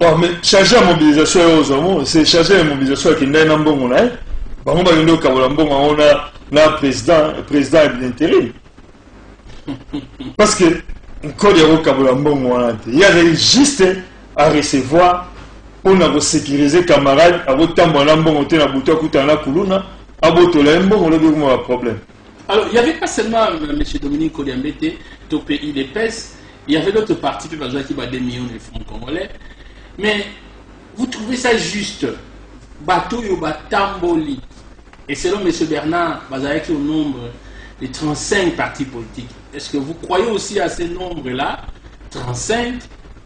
Oh, mais chargé ya mobilisation oyo ozwamo, c'est chargé ya mobilisation akendaki na mbongo na ye. Bango bakende kokabola mbongo yango na président ya d'intérim, parce que nkodi ya kokabola mbongo wana te. Ye azali juste à recevoir mpona kosécuriser camarade. Akotambola na mbongo te na butu, akutana na kuluna, abotola ye mbongo, lobi ekoma baproblème. Alors, il n'y avait pas seulement M. Dominique Kodiambete, to UDPS, il y avait d'autres partis, puis qui bat des millions de francs congolais. Mais vous trouvez ça juste? Bato oyo batamboli. Et selon M. Bernard, bazalaki au nombre de 35 partis politiques. Est-ce que vous croyez aussi à ces nombres-là? 35,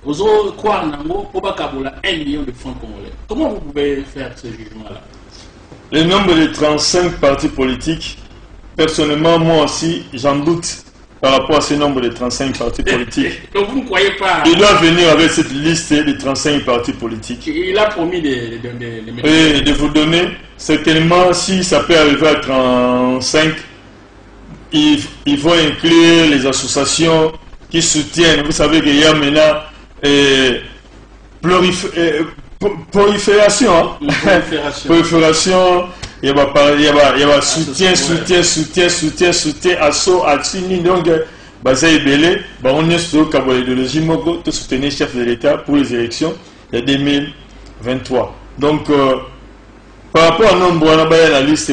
vous allez croire nango, pour bakabola 1 million de francs congolais. Comment vous pouvez faire ce jugement-là? Le nombre de 35 partis politiques, personnellement, moi aussi, j'en doute par rapport à ce nombre de 35 partis politiques. Donc vous ne croyez pas? Il doit venir avec cette liste de 35 partis politiques. Il a promis de mettre. Et de vous donner, certainement, si ça peut arriver à 35, il faut inclure les associations qui soutiennent. Vous savez qu'il y a maintenant prolifération, hein? Une prolifération. Prolifération. Il y a soutien, ouais. Soutien, soutien, soutien, soutien, asso, atini. Donc, baza ebele, bah, on est sur l'idéologie moko, to soutenir chef de l'État pour les élections de 2023. Donc, par rapport à nombre, on a la liste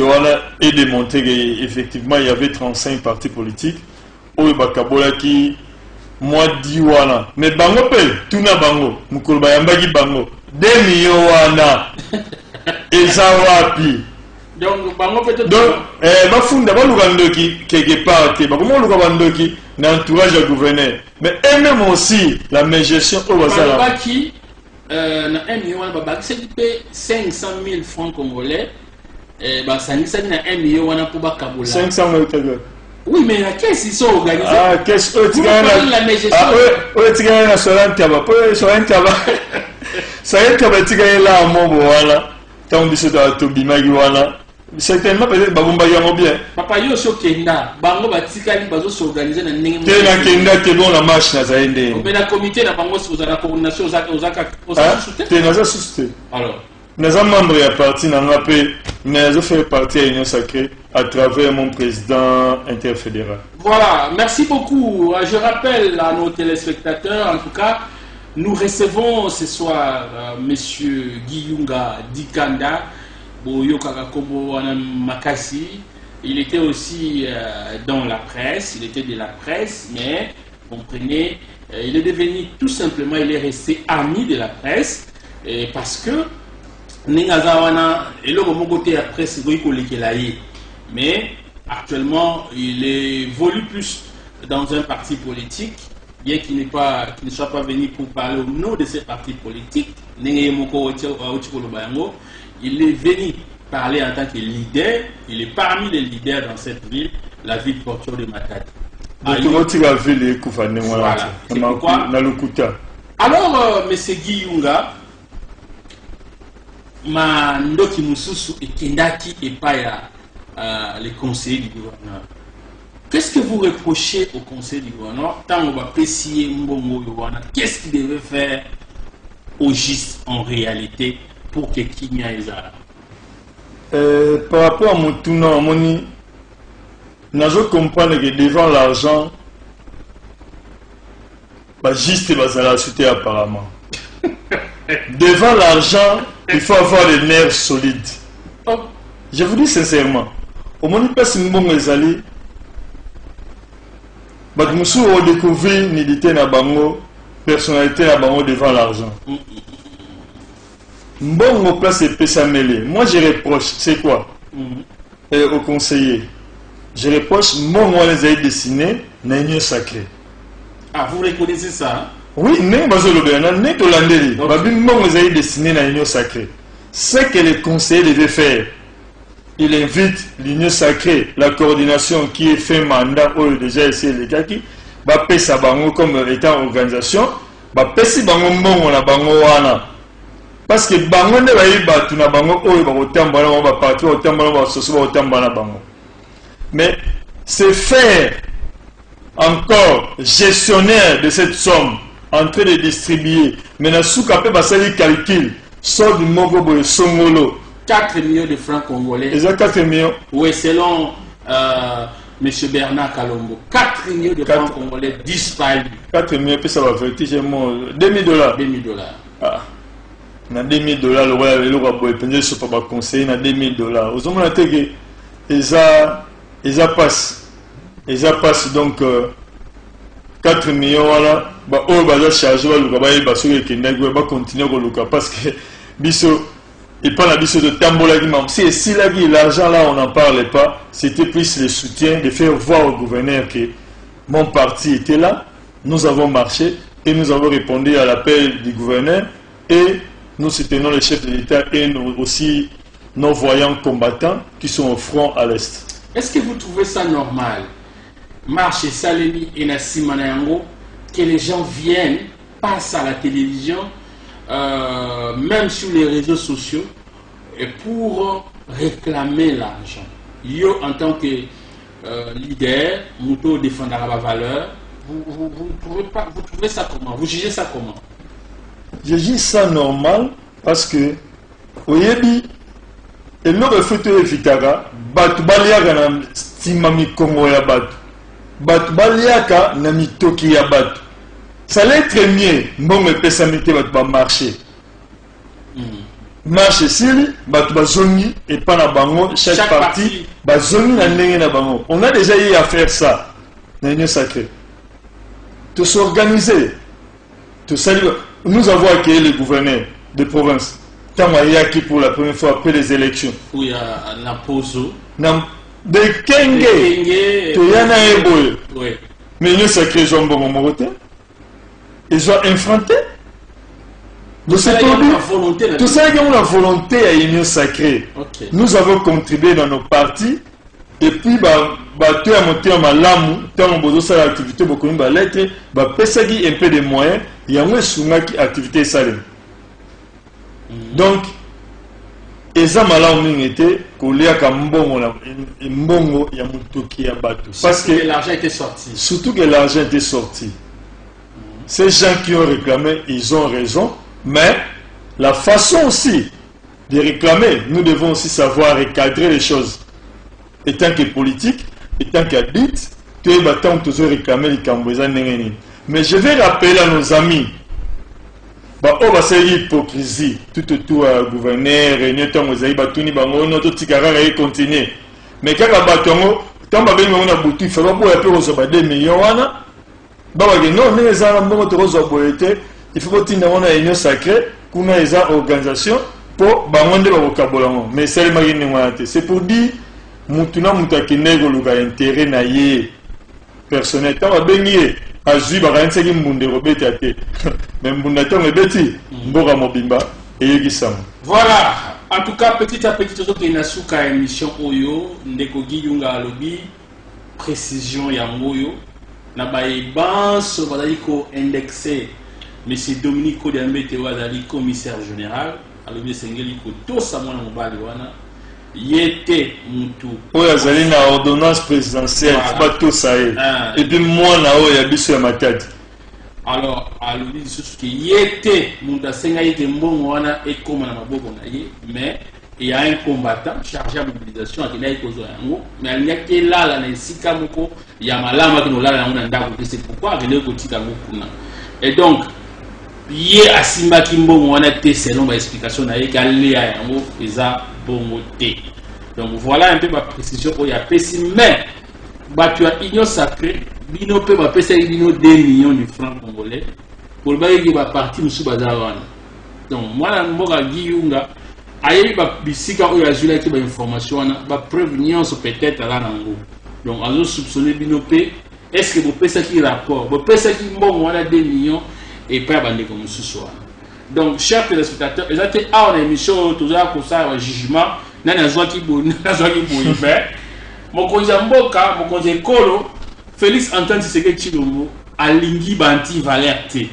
et démontré qu'effectivement, il y avait 35 partis politiques. Oyo bakabolaki mwa di wana. Mais bango pe, tuna bango, mokolo bayambaki bango, 2 millions wana, eza wapi? Donc, bango peut-être. Donc, bafunda, baluka ndoki quelque part te. Bakoma koluka bandoki na entourage ya gouverneur. Mais eux-mêmes aussi, la mégestion oyo bazala. Balobaki na 1 million wana babakisaki mpe 500 000 francs congolais, basangisaki na 1 million wana mpo bakabola. 500 oyo teke. Oui, mais la caisse, ils sont organisés. Ah, caisse oyo Vous tikali parlez de la mégestion. Ah, oyo etikali na Sola Ntaba, po Sola Ntaba, Sola Ntaba etikali la mobo wana. Ntango biso tobimaki wana, certainement peut-être babombaki yango bien. Papa, yo osi okenda, bango batikali bazos'organiser na ndenge Te, nakenda te. Bon, na marche nazali ndenge. Mais na comité na bango oza na coordination, oza Ah, susu te? Te, naza susu te. Alors? Naza membre ya parti na nga mpe, nazo faire partie ya Union sacrée à travers mon président interfédéral. Voilà, merci beaucoup. Je rappelle à nos téléspectateurs, en tout cas, nous recevons ce soir Monsieur Guiyunga Dikanda, boyokaka kombo wana makasi. Il était aussi dans la presse, il était de la presse, mais comprenez, il est devenu tout simplement, il est resté ami de la presse, et parce que ndenge aza wana, eloko moko te ya presse ekoki kolekela ye. Mais actuellement, il évolue plus dans un parti politique, bien qu'il ne soit pas venu pour parler au nom de ce parti politique. Ndenge ye moko auti koloba yango, il est venu parler en tant que leader. Il est parmi les leaders dans cette ville, la ville portuaire de Matadi. Donc tokotika ville ekufa ndenge wana Voilà. te. C'est pourquoi- Na lokuta. Alors, monsieur Guiyunga, mandoki mosusu ekendaki epai ya le conseiller du gouverneur. Qu'est-ce que vous reprochez au conseiller du gouverneur ntango bapesi ye mbongo oyo wana? Qu'est-ce qu'il devait faire au juste, en réalité, pour que kimia ezala? Par rapport à motuna, omoni Nazo comprendre que devant l'argent, ba juste bazala su te apparemment. Devant l'argent, il faut avoir les nerfs solides. Oh. Je vous dis sincèrement, omoni place mbongo ezali, bato mosusu odécouvrir nudité na bango, personnalité na bango devant l'argent. Mbongo place epesameli. Moi je reproche, c'est quoi? Et au conseiller, je reproche mbongo wana ezali destiné na Union sacrée. Ah, vous reconnaissez ça, hein? Oui, ndenge bazolobela na ndenge tolandeli, babi mbongo ezali destiné na Union sacrée. Ce que les conseillers devaient faire, il invite l'Union sacrée, la coordination qui est fait mandat oyo déjà esi elekaki, bapesa bango comme étant organisation, bapesi bango mbongo na bango wana. Parce que bango nde bayebi bato na bango oyo bakotambola na bango, baparti bakotambola na bango, basoso bakotambola na bango. Mais c'est faire encore gestionnaire de cette somme en train de distribuer. Mais na suka pe basali calcul, solde moko boye songolo. 4 millions de francs congolais. Eza 4 millions. Oui, selon monsieur Bernard Kalombo, 4 millions de francs congolais disparus. 4 millions, puis ça va vertige, 2000 $. 2000 $. Ah. Na 2000 $, lokola eloko ya boye mpenza esopa baconseiller na 2000 $, ozomona te ke eza pasi, eza pasi. Donc 4 millions wana, baoyo baza charge baluka bayeba soki ekendaki oyo, bacontinue koluka, parce que biso epa na biso totambolaki mambo si esilaki. L'argent là, on n'en parle pas. C'était plus le soutien de faire voir au gouverneur que mon parti était là, nous avons marché et nous avons répondu à l'appel du gouverneur et nous soutenons le chef de l'État et nous aussi nos voyants combattants qui sont au front à l'Est. Est-ce que vous trouvez ça normal? Marche esalemi et na nsima na yango, que les gens viennent, passent à la télévision, même sur les réseaux sociaux, et pour réclamer l'argent. Yo, en tant que leader, moto défendra ma valeur, vous trouvez pas, vous trouvez ça comment? Vous jugez ça comment? Je juge ça normal parce que oyebi eloko efo toevitaka bato baliaka na nsima mikongo ya bato, bato baliaka na mitoki ya bato. Ça allait être mieux mbongo epesami te, bato bamarché, marche esili, bato bazongi epa na bango, chaque Chaque parti parti. Bazongi na ndenge na bango. On a déjà eu à faire ça na Union sacrée, tos'organiser, tosali, nous avons accueilli le gouverneur de province ntango ayaki pour la première fois après les élections. Où il y a na Pozo. Na de Kenge. Kenge. Toya na ye boye. Mais Union sacrée ezwa mbongo moko te, ezwa un franc te. Donc, c'est Tosalaki pour yango dire- na volonté na tosalaki yango na volonté ya Union sacrée. Nous avons contribué dans nos partis et puis bato ya motema malamu, ntango bozosala activité, bokomi balettre, bapesaki un peu de moyens, yango esungaki activité esalema. Donc eza malamu mingi te koliaka mbongo na mbongo ya motoki ya bato, parce que que l'argent était sorti. Surtout que l'argent était sorti. Ces gens qui ont réclamé, ils ont raison, mais la façon aussi de réclamer, nous devons aussi savoir recadrer les choses. Étant que politique, étant qu'adulte, toyeba ntango tozo réclamer likambo eza ndenge nini. Mais je vais rappeler à nos amis baoyo basalaki hypocrisie tout autour ya gouverneur, réunion ntango ezali, batuni bango no totika kaka ye continue, mais kaka bato yango ntango babengi bango na butu ifa baboya mpe kozwa ba 2 millions wana, babake non, ndenge eza na mbongo tokozwa boye te, il faut botinda yango na Union sacrée, kuna eza organisation mpo bango nde bakokabola yango. Mais esalemaki ndenge wana te. C'est pour dire mutu na mutu akendeki koluka intérêt na ye personnel. Ntango babengi ye azwi, bakanisaki mbunda ekobeta te, mais mbunda ntango ebeti, mboka mobimba eyeki sango. Voilà. En tout cas, petit à petit, tozokende na suka ya émission oyo. Ndeko Guy Yunga alobi précision yango oyo na bayebanso bazali koindexe monsieur Dominique Kodiambete oyo azali commissaire général. Alobi esengeli kotosa mwana mobali wana, ye te mutu oyo azali na ordonnance présidentielle. Batosa ye. Ah. Et puis mwana oyo ya biso ya Matadi. Alors alobi lisusu ke ye te moto asengaki ke mbongo wana ekóma na maboko na ye, mais Il y a un combattant chargé ya mobilisation akendaki kozwa yango, mais alingaki elala na esika moko ya malamu, akende kolala yango na ndako te. C'est pourquoi akendaki kotika yango kuna. Et donc ye asimbaki mbongo wana te, selon baexplication na ye, ke alia yango, eza bongo te. Donc voilà un peu baprécision oyo apesi. Mais bato ya Union sacrée, bino mpe bapesaki bino 2 millions de francs congolais, kolobaki ke baparti mosusu baza wana. Donc mwana mboka Guy Yunga ayebi bisika oyo azwilaki bainformation wana, bapreuve nyonso peut-être aza nango. Donc azosoupçonne bino mpe. Est ce que bopesaki rapport, bopesaki mbongo wana 2 millions epai ya bandeko mosusu wana? Donc, chers téléspectateurs, eza te awa na émission oyo tozala kosala bajugement, nani azwaki boye, nani azwaki boye. Mais mokonzi ya mboka, mokonzi ya ekolo Félix Antoine Tshisekedi Tshilombo alingi ba-anti-valeur te.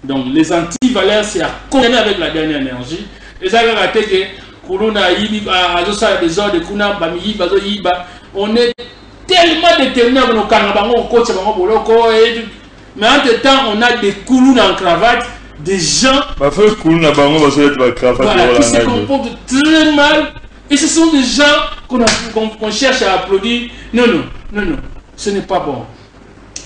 Donc les anti-valeurs, c'est à condamner avec la dernière énergie. Eza kaka te ke kuluna ayibi, azosala désordre kuna, bamiyibi bazoyiba. On est tellement déterminé à kokanga bango, kokotisa bango boloko. Mais entre temps, on a des kuluna en cravate, des gens Bafai kuluna bango bazoleta bacravate. Voilà, qui se comportent très mal. Et ce sont des gens qu'on cherche à applaudir. Non, non, non, non, ce n'est pas bon.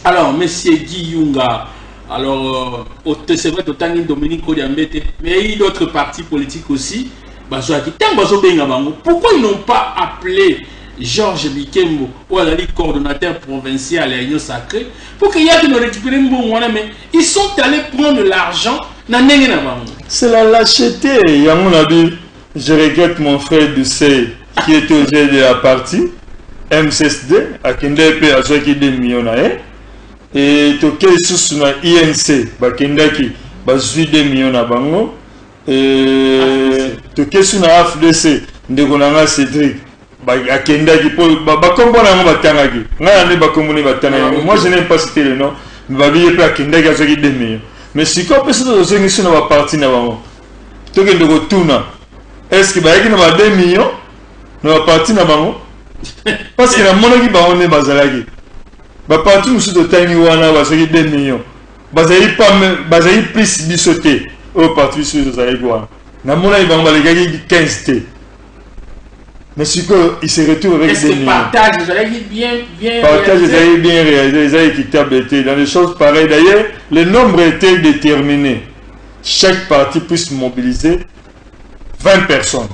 Alors, monsieur Guy Yunga, alors, c'est vrai, totangi Dominique Kodiambete, mais il y a eu d'autres partis politiques aussi. Bazwaki, tango bazobenga bango, pourquoi ils n'ont pas appelé Georges Bikembo ou azali coordonnateur provincial ya Union sacrée pour qu'il y ait de récupérer mbongo wana? Mais ils sont allés prendre l'argent na ndenge na bango. C'est la lâcheté. Yango nabi, je regrette mon frère Ducey qui était au de la partie MCSD, akende mpe azwaki 2 millions na ye. E toke lisusu na INC, bakendaki, bazwi 2 millions na bango. E toke su na AFDC, ndeko na nga Cédric akendaki mpo bakombo na yango batangaki ngai na nde bakombo nde batangaki. Moi, je n'aime pas citer le nom, mais babi ye mpe akendaki, azwaki 2 millions. Mais sikoyo mpe soki tozongi so na baparti na bango, tokende kotuna: est ce que bayaki na ba 2 millions na baparti na bango? Parce que namonaki bango nde bazalaki. Baparti mosusu totangi wana bazwaki 2 millions, bazali pas, bazali plus biso te. Oyo parti biso tozalaki wana, namonaki bango balekaki 15 te. Mais sikoyo il se retrouve avec Est-ce 2 que millions. Partage ezalaki bien bien Partage réalisé? Ezalaki bien réalisé, eza équitable te. Dans des choses pareilles, d'ailleurs, le nombre était déterminé: chaque parti puisse mobiliser 20 personnes.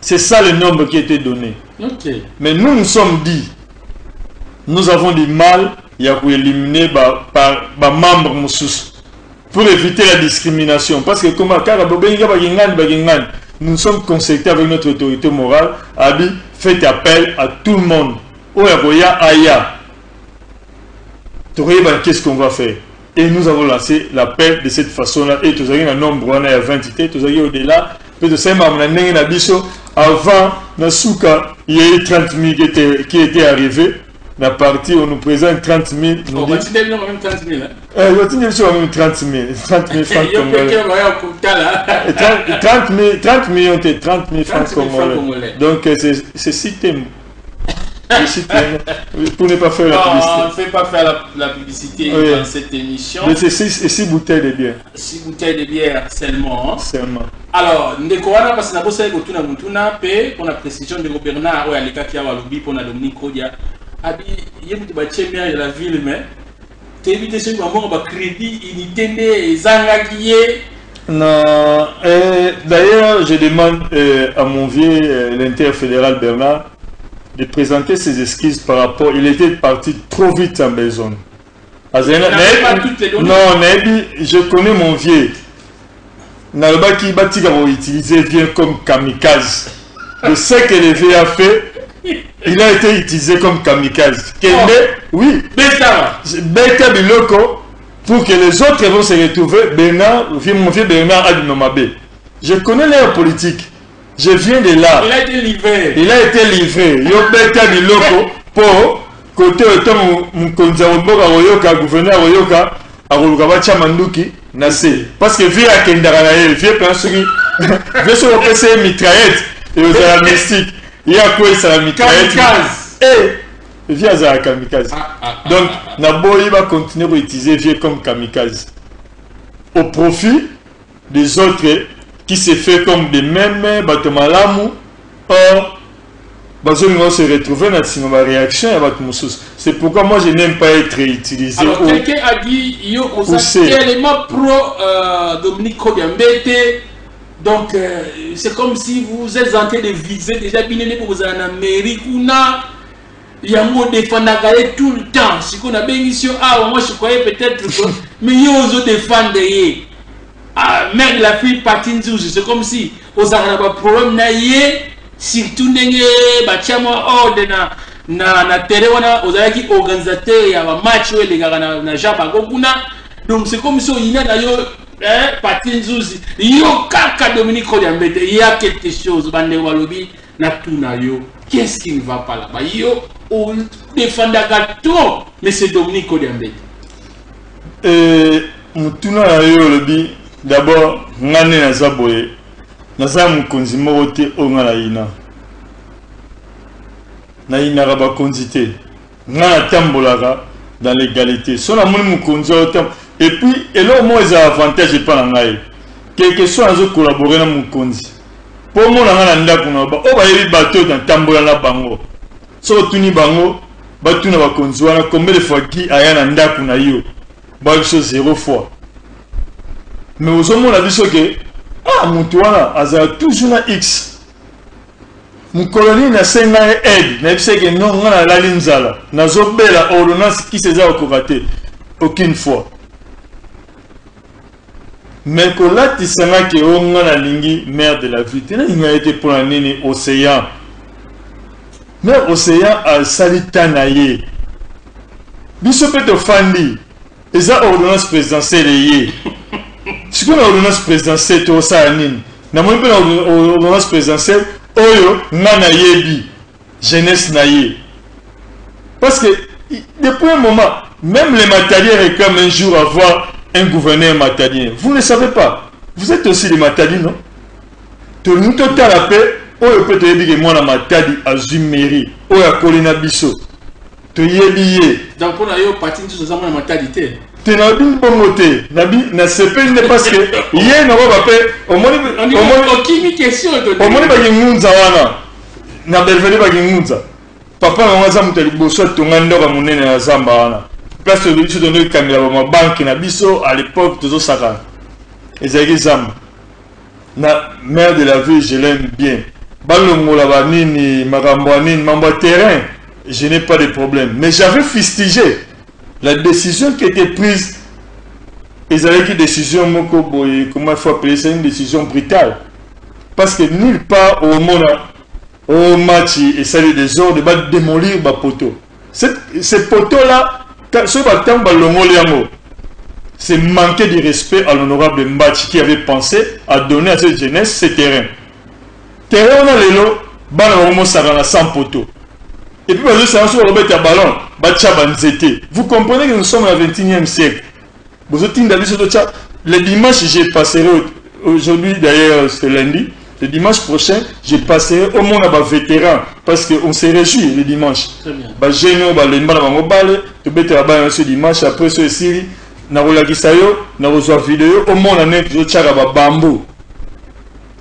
C'est ça le nombre qui était donné. Mais nous nous sommes dit, nous avons du mal ya koéliminer ba membre mosusu pour éviter la discrimination, parce que comme kaka bobengi bakingani bakingani, nous sommes concertés avec notre autorité morale, abi faites appel à tout le monde, oyo akoya aya, tokoyeba qu'est-ce qu'on va faire. Et nous avons lancé l'appel de cette façon-là et tozalaki na nombre wana ya 20 te, tozalaki au-delà mpe. Tosali makambo na ndenge na biso. Avant na suka, il y a eu 30 000 qui étaient arrivés na parti. On nous présente 30 000, nous Oh, dit batindeli bino même 30 000, hein? Batindi biso même 30 000, 30 000 francs Yo mpe congolais. ke baya kotala. Et 30, 30 000, 30 millions te, 30 000 francs 30 000 francs congolais. Congolais. Donc c'est six thèmes. C'est six thèmes, pour ne pas faire la Non, on publicité. ne fait pas faire la publicité dans cette émission. Mais c'est six bouteilles de bière. Six bouteilles de bière seulement, hein? Seulement. Alors, ndeko wana, parce nabosaki kotuna motuna mpe mpona précision. Ndeko Bernard oyo alekaki awa alobi mpona Dominique Kodia, abi ye mutu batie maire de la ville, mais toyebi te soki bambongo bacrédit unité nde ezangaki ye. Non, d'ailleurs, je demande à mon vieux, l'interfédéral Bernard, de présenter ses excuses par rapport. Il était parti trop vite en besogne. Il n'avait pas toutes les données. Non, nayebi, je connais mon vieux. Nalobaki batika utiliser vieux comme kamikaze. De ce que le vieux a fait, il a été utilisé comme kamikaze. Kende, oui, Beta. Beta biloko pour que les autres vont se retrouver. Bernard, mon vieux Bernard abima mabe. Je connais l'air politique. Je viens de là. Il a été livré. Il a été livré. Yo beta biloko po côté oyo mokonzi ya mboka akoyoka, gouverneur akoyoka, akoluka batia manduki na se, parce que vieux akendaka na ye. Vieux mpenza, soki vieux, soki opesa ye mitraillette, ekozala mystique. Ye akweyisaka mitraillette. Kamikaze. Eh, vieux azalaka kamikaze. Ah, ah, ah, Donc ah, ah. naboyi bacontinue koutiliser vieux comme kamikaze au profit des autres. Qui se fait comme des meme bato malamu, or bazolinga se retrouver na nsima ba réaction ya bato mosusu. C'est pourquoi moi je n'aime pas être utilisé. Alors quelqu'un a dit yo oza tellement pro Dominique Nkodia Mbete, donc c'est comme si vous êtes en train de viser déjà bino nde bokozala na mairie kuna, yango odefendaka ye tout le temps. Sikoyo nabengisi yo awa, moi je croyais peut-être que, mais yo ozodefendre ye. Ah, mère de la fille Paty Nzuzi, c'est comme si ozalaka na baproblème na ye, surtout ndenge batia mwa ordre na terrain wana, ozalaki organisateur ya bamatch oyo elekaka na Jean Bago kuna. Donc c'est comme si oyina na yo, hein, Paty Nzuzi, yo kaka Dominique Nkodia Mbete. Il y a quelque chose, bandeko balobi na tuna yo, qu'est-ce qui ne va pas là-bas? Yo odefendaka trop monsieur Dominique Nkodia Mbete. Motuna na yo, olobi d'abord nga nde naza boye, naza mokonzi moko te oyo nga nayina, nayinaka bakonzi te. Nga natambolaka dans l'égalité. So namoni mokonzi oyo tam, et puis eloko moko eza avantage epa na ngai, quelque soit nazocollaborer na mokonzi, mpo omona nga na ndako na oyo bayebi bato oyo natambola na bango. Soki otuni bango, batuna bakonzi wana combien de fois Guy aya na ndako na yo, ba biso zéro fois. Mais ozomona biso ke ah, motu wana azala toujours na x. Mokolo nini nasenga ye aide, nayebisa ke non, nga nalali nzala, nazobela, ordonnance kisi eza kokoka te? Aucune fois. Mais kolatisa nga ke o nga nalingi maire de la ville te, nalinga ye te. Mpona nini? Océan, maire Océan asali ta na ye, biso mpe tofandi. Eza ordonnance présidentielle ye. Sikoyo na ordonnance présidentielle tosala nini? Namoni mpe na ordonnance présidentielle oyo nga nayebi jeunesse na ye, parce que depuis un moment même les Matadiens réclament un jour avoir un gouverneur matadien. Vous ne savez pas, vous êtes aussi les Matadi, non? Tolingi totala mpe oyo mpe toyebi ke mwana Matadi azwi mairie, oyo akoli na biso, toyebi ye. Donc mpona yo, Paty Nzuzi aza mwana Matadi te? Te, nayebi bongo te. Nabi nasepeli nde parce que ye nakoba mpe omoni. Okimi question. Omoni bakingunza wana na Belvedere, bakingunza, papa nango aza moto ya liboso atonga ndako ya monene na zamba wana, place biso tondo ekangela bamabanke na biso. À l'époque tozosakana, ezalaki zamba. Na maire de la ville, je l'aime bien. Balongola banini, makambo ya nini, mambo ya terrain, je n'ai pas de problème. Mais j'avais fustigé la décision qui était prise. Ezalaki décision moko boye, comment il faut appeler ça, une décision brutale, parce que nulle part omona o match esali désordre, badémolir bapoteau. Ces poteaux là, soki batango balongoli yango, c'est manquer de respect à l'honorable Mbachi qui avait pensé à donner à cette jeunesse ce terrain. Terrain wana lelo, bana bakomosaka na 100 poteaux. Et puis bazosala soki bakobeta ballon, batia banzete. Vous comprenez que nous sommes au 21e siècle. Bozotinda biso totia. Le dimanche, je passerai, aujourd'hui d'ailleurs c'est lundi, le dimanche prochain, je passerai au monde à vétéran parce qu'on se réjouit le dimanche. Bajeune oyo balemba na bango bale, tobetela bana nyonso dimanche. Après so esili, nakolakisa yo, nakozwa video, omona ndenge tozotiaka babambu.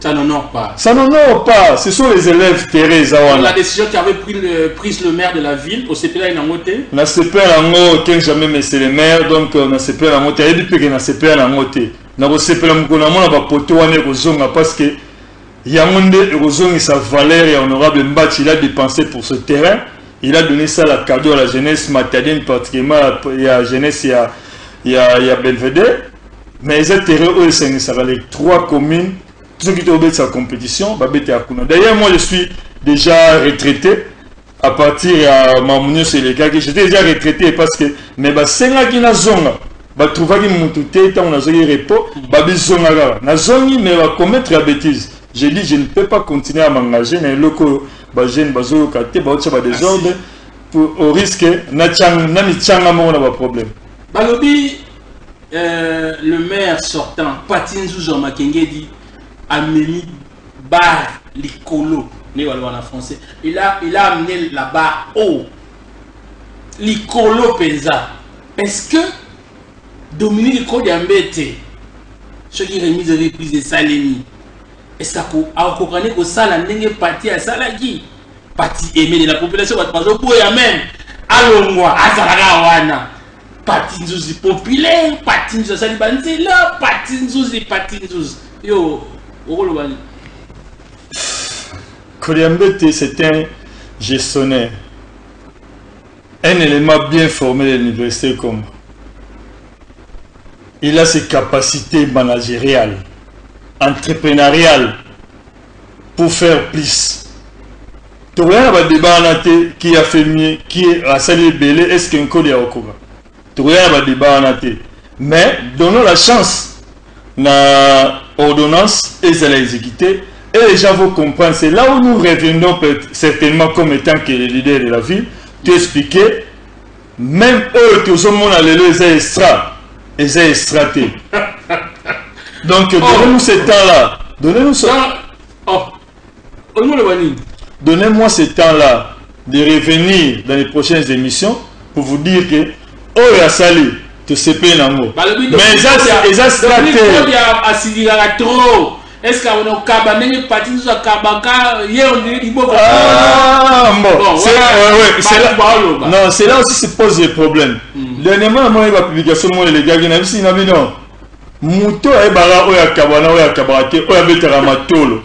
Ça n'honore pas. Ça n'honore pas. Ce sont les élèves, Thérèse. La décision qui avait prise le maire de la ville, au CPL nango te. Na CPL yango, aucun jamais, mais c'est le maire, donc na CPL yango te. Ayebi mpe ke na CPL yango te. Nakosepela mokolo namona bapoteau wana ekozonga, parce que yango nde ekozongisa valeur ya honorable Mbachi. Il a dépensé pour ce terrain, il a donné ça la cadeau à la jeunesse matadienne, particulièrement ya jeunesse ya Belvedere. Mais eza terrain oyo esangisaka les trois communes. Soki tobetisa compétition, babetaka kuna. D'ailleurs moi je suis déjà retraité. À partir ya makambo nyonso elekaki, j'étais déjà retraité, parce que mais basengaki nazonga, batrouvaki mutu te. Ntango nazongi repos, babizonga kaka, nazongi, mais bacommettre ya bêtise. J'ai dit je ne peux pas continuer à m'engager na eloko oyo bajeune bazoyoka te, baotia badésordre au risque namitianga moko na baproblème. Balobi le maire sortant Paty Nzuzi Makengedi amemi barre likolo, ndenge baloba na français, il a amené la barre haut, likolo mpenza. Est-ce que Dominique Nkodia Mbete, soki remise reprise esalemi Est-ce akoka nde kosala ndenge Pati asalaki? Pati aimé de la population, bato bazoboya même alongwa, azalaka wana. Pati Nzuzi populaire, Pati Nzuzi asali banzela, Pati Nzuzi, Pati Nzuzi. Yo okoloba nini? Koliambete, c'est un gestionnaire, un élément bien formé de l'université comme il a ses capacités managériales, entrepreneuriales pour faire plus. Tokoya na badébat wana te, qui a fait mieux, qui asali ebele, est ce que nkoli ya okoka. Tokoya na badébat wana te, mais donnons la chance na ordonnance ezala exécutée et les gens vont comprendre. C'est là où nous reviendrons certainement comme étant que les leaders de la ville, tu expliquer même oyo tozomona lelo eza extra, eza extra te. Donc oh, donnez-nous ce temps là, donnez-nous ce Oh. Oloba nini? Donnez-moi ce temps-là de revenir dans les prochaines émissions pour vous dire que oyo asali, tosepeli nango, mais eza extra te. Asilikaka trop. Est ce que akaba ndenge Pati nyonso akabaka ye, ondire liboko? Ah, bon, bon, c'est ouais, c'est là, non, c'est là aussi se pose le problème. Dernièrement, namoni bapublication moko elekaki na bisi na bino, moto ayebaka oyo akabana, oyo akabaka te, oyo abetaka matolo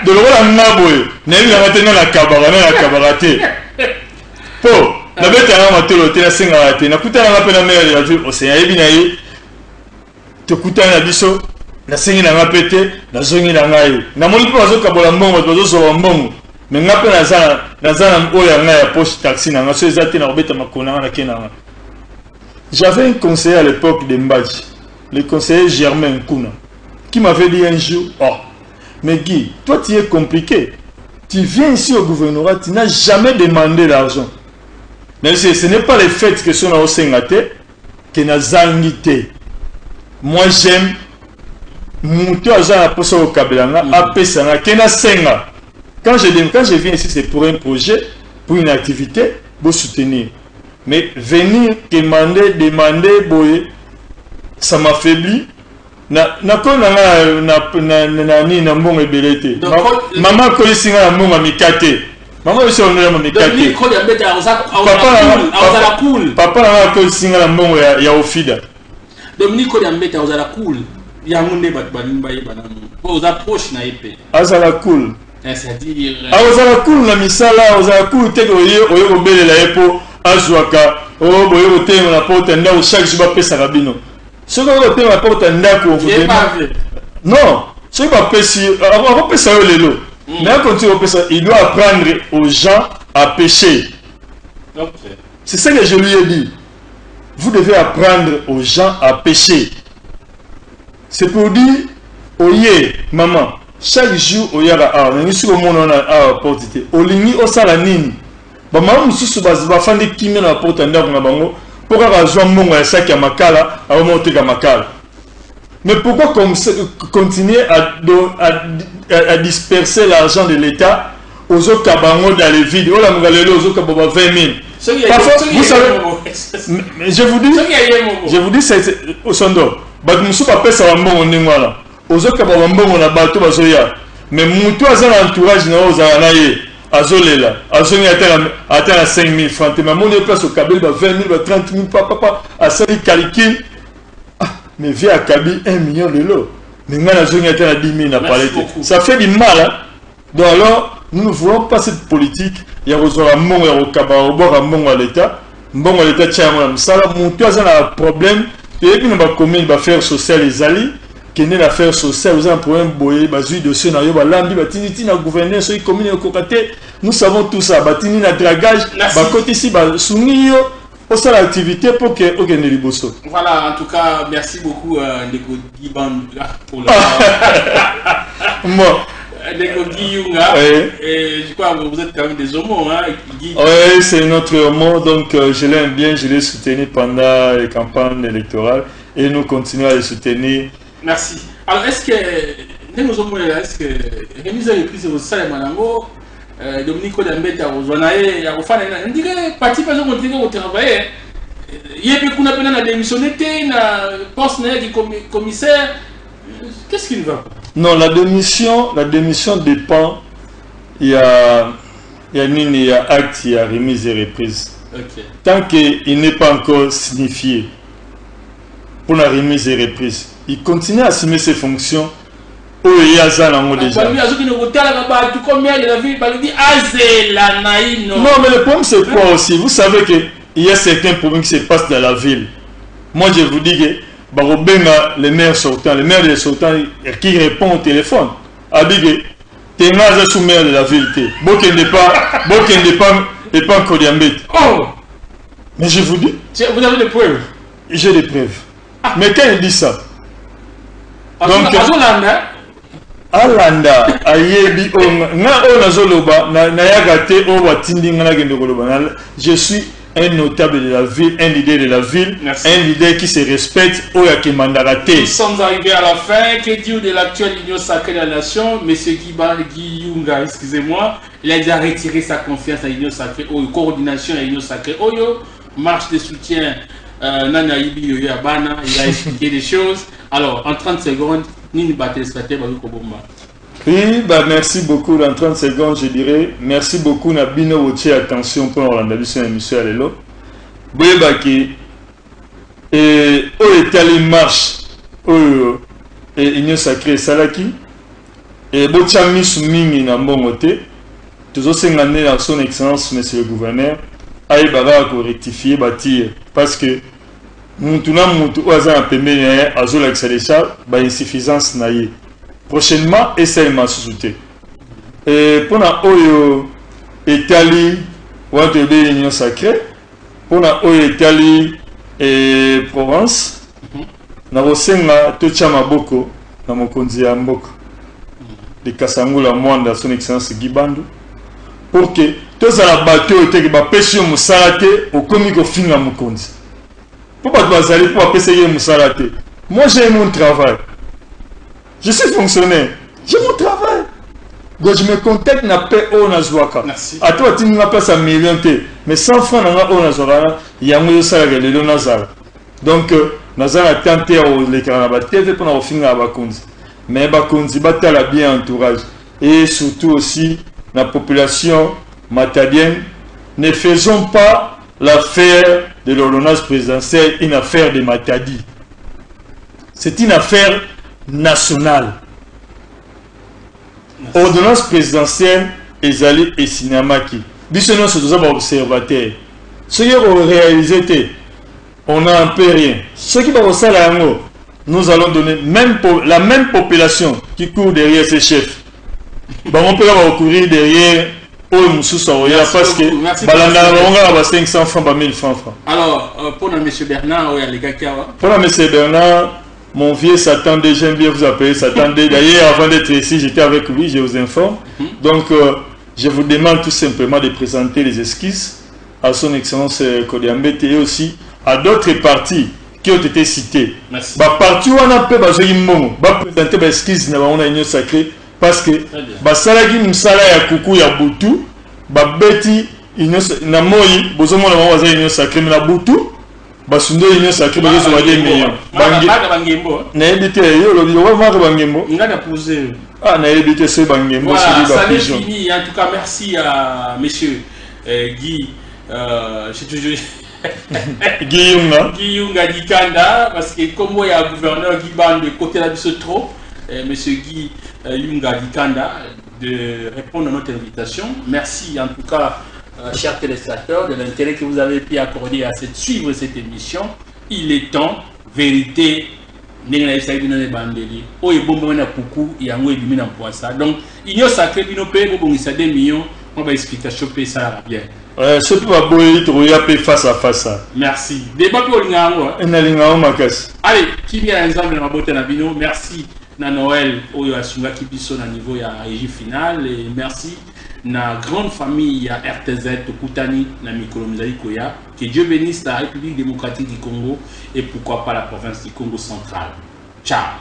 de lokola nga boye, nayebi nanga te, nga nakabaka, nga nakabaka te, mpo nabetaka matolo te, nasengaka te. Nakutananga mpe na maire de la ville Océan, ayebi na ye, tokutani na biso, nasengi na nga mpe te, nazongi na ngai. Namoni mpe bazokabola mbongo, bato bazozwa mbongo, mais nga mpe naza na oyo ya ngai ya poche, taxi na nga so eza te, na kobeta makolo na nga, nake na nga. J'avais un conseiller à l'époque de Mbadji, le conseiller Germain Nkuna, qui m'avait dit un jour: «Oh, mais Guy, toi tu es compliqué. Tu viens ici au gouvernorat, tu n'as jamais demandé l'argent.» Mais ce n'est pas le fait que son osenga te que nazangi te. Moi j'aime moto aza na posa kokabela nga, apesa nga ke nasenga. Quand je viens ici, c'est pour un projet, pour une activité, pour soutenir. Mais venir demander, demander boye, ça m'affaiblit. Na nakoli na nga na nini, na mbongo ebele te. Mama akolisi nga na mbongo ya mikate, mama biso ondolama mikate. Papa na nga akolisi nga na mbongo ya ofida. Dominique Odia Mbete ozala cool, yango nde bato balingi bayeba nanu mpo oza proche na ye mpe. Azala cool. C'est-à-dire? Akozala cool na misala, ozala cool te oye oye kobelela ye mpo azwaka oyo boye kotelema na porte ya ndako chaque jour bapesaka bino. Soki oyo kotelema na porte ya ndako, non, soki bapesi, akopesa yo lelo, mais akontinue kopesa. Il doit apprendre aux gens à pêcher. C'est ça que je lui ai dit: vous devez apprendre aux gens à pêcher. C'est pour dire oye maman, chaque jour oyaka awa, nangi soki omona wana awa porte te, olingi osala nini? Bamama mosusu bafandi kimia na baporte ya ndako na bango mpo kaka azwa mbongo ya saki ya makala, akoma oteka makala. Mais pourquoi continuer à disperser l'argent de l'État? Ozokaba yango dans le vide, olamuka lelo ozokaba ba 20 000. Parfois, vous savez, je vous dis, c'est osondo, bato mosusu bapesaka mbongo ndenge wana, ozokaba bambongo na bato bazoya, mais motu aza na entourage na oyo ozala na ye, azolela, azongi ata na 5 000 francs te. Mais amoni ye place okabeli ba 20 000, ba 30 000, papapa, asali calcul: «Ah, mais vie akabi 1 million lelo, mais ngai nazongi ata na 10 000 na palais te.» Ça fait du mal, hein? Donc alors nous ne voulons pas cette politique ya kozwaka mbongo ya kokaba, kobwaka mbongo ya l'État. Mbongo ya l'État, tia yango na mosala. Motu aza na problème, toyebi na bacommune baaffaire sociale ezali, kende na affaire sociale, oza na problème boye, bazwi dossier na yo, balambi, batindi ti na gouverneur soki commune ekoka te. Nous savons tout ça. Batindi na dragage, bakotisi, basungi yo osala activité pour que okende liboso. Voilà, en tout cas merci beaucoup, ndeko Guy Bandula, pour le bon. Ndeko Guy Yunga. Oui. Et je crois que vous êtes quand même des homos, hein, Guy. Oui, c'est notre homo, donc je l'aime bien, je l'ai soutenu pendant les campagnes électorales et nous continuons à le soutenir. Merci. Alors, est-ce que ndenge ozomonela, est ce que remise ya reprise ekosalema nango? Dominique Odia Mbete akozwa na ye ya kofanda na ndike, parti mpe azokontinue kotravaille ye mpe kuna mpena na démissionné te na poste na ye ki commissaire. Qu'est-ce qui ne va pas? Non, la démission dépend ya nini, ya acte ya remise et reprise. Tant qu'il n'est pas encore signifié pour la remise et reprise, il continue à assumer ses fonctions oyo ye aza nango déjà. Balobi azokende kotalaka bato combien de la ville, balobi azela naino. Non, mais le problème, c'est quoi aussi? Vous savez que il y a certains problèmes qui se passent dans la ville. Moi, je vous dis que bakobenga le maire sortant, le maire de sortant qui répond au téléphone abi ke tenga aza sous maire de la ville te, bokende pas epa Kodiambete. Oh. Mais je vous dis. Vous avez des preuves? J'ai des preuves. Mais quand il dit ça, donc azolanda. Alanda, ayebi oyo nga oyo nazoloba. Nayaka te oyo batindi nga nakende koloba. Je suis un notable de la ville, un leader de la ville. Merci. Un leader qui se respecte, oyo akemandaka te. Nous sommes arrivés à la fin. Que dire de l'actuelle Union sacrée de la nation? Monsieur Guy, Guy Yunga, excusez-moi, il a déjà retiré sa confiance à l'Union sacrée oyo, coordination à l'Union sacrée oyo, marche de soutien, Nana Ibi Yoyo Abana, il a expliqué des choses. Alors, en 30 secondes, nini ba téléspectateurs bazo kobomba? Oui, bah merci beaucoup. Dans 30 secondes, je dirais merci beaucoup na bino botie attention pour kolanda biso na émission ya lelo. Boyebaki oyo etali marche oyo Union sacrée esalaki, botia misu mingi na mbongo te. Tozosenga nde na Son Excellence monsieur le gouverneur ayeba kaka korectifier batir, parce que mutu na mutu oyo aza na pembeni na ye azolakisa deja bainsuffisance na ye. Prochainement esalema susu te. Mpona oyo etali wana, toyebi Union sacrée. Mpona oyo etali province, nakosenga totya maboko na mokonzi ya mboka de Kasangula Mwanda, Son Excellence Guy Bandu, pour que tozala bato oyo teke bapesi yo mosala te, okomi kofinga mokonzi, mpo bato bazali mpo bapesaki ye mosala te. Moi, j'ai mon travail, je suis fonctionnaire, j'ai mon travail, donc je me contente na paie oyo nazwaka. Ata batindi nga place ya million te, mais 100 francs na nga oyo nazwaka, yango ezosalaka lelo nazala. Donc naza na temps te ya kolekaka na baTV mpona kofingaka bakonzi, mais bakonzi batala bien entourage et surtout aussi la population matadienne. Ne faisons pas l'affaire de l'ordonnance présidentielle une affaire de Matadi. C'est une affaire nationale. Ordonnance présidentielle ezali esignamaki, biso nyonso toza baobservateur. Soki koréaliser te, on a un peu rien. Soki bakosala yango, nous allons donner même la même population qui court derrière ses chefs, bango mpe kaka bakocourir derrière oyo mosusu akoya, parce que balandaka bango kaka ba 500 francs, ba 1000 francs. Alors mpona monsieur Bernard oyo alekaki awa? Mpona monsieur Bernard, mon vieux Satan D, j'aime bien vous appeler Satan D. D'ailleurs, avant d'être ici, j'étais avec lui, je vous informe. Donc, je vous demande tout simplement de présenter les excuses à Son Excellence Kodiambete et aussi à d'autres partis qui ont été cités. Merci. Ba parti wana pe bazwaki mbongo, ba présenter ba excuses na bango na Union sacrée, parce que basalaki mosala ya kuku ya butu, babeti union na moi, bozomona bango baza Union sacrée, mais na butu basundo Union sacrée, bazozwa 2 millions. Bangembo. Nayebi te, yo olobi owa maka bangembo. Nga na pose. Ah, nayebi te soki bangembo. Voilà, ça n'est fini. En tout cas, merci à monsieur Guy, j'ai toujours Guy Yunga. Guy Yunga Dikanda, parce que comme il y a gouverneur Guy Ban de côté là trop, monsieur Guy Yunga Dikanda, de répondre à notre invitation. Merci en tout cas, chers téléspectateurs, de l'intérêt que vous avez pu accorder à cette, suivre cette émission. Il est temps, vérité, ndenge nayebisaki bino na ebandeli, oyo ebombami na kuku, yango ebimi na mpwasa. Donc Union sacrée, bino mpe bobongisa 2 millions mwa baexplication mpe esalaka bien. Soki baboyi, tokoya mpe face à face. Merci. Débat mpe olinga yango. Nalinga yango makasi. Allez, kimia ya Nzambe na mabota na bino. Merci na Noël oyo asungaki biso na niveau ya régie finale et merci na grande famille ya RTZ. Tokutani na mikolo mizali koya. Que Dieu bénisse la République démocratique du Congo et pourquoi pas la province du Congo central. Ciao.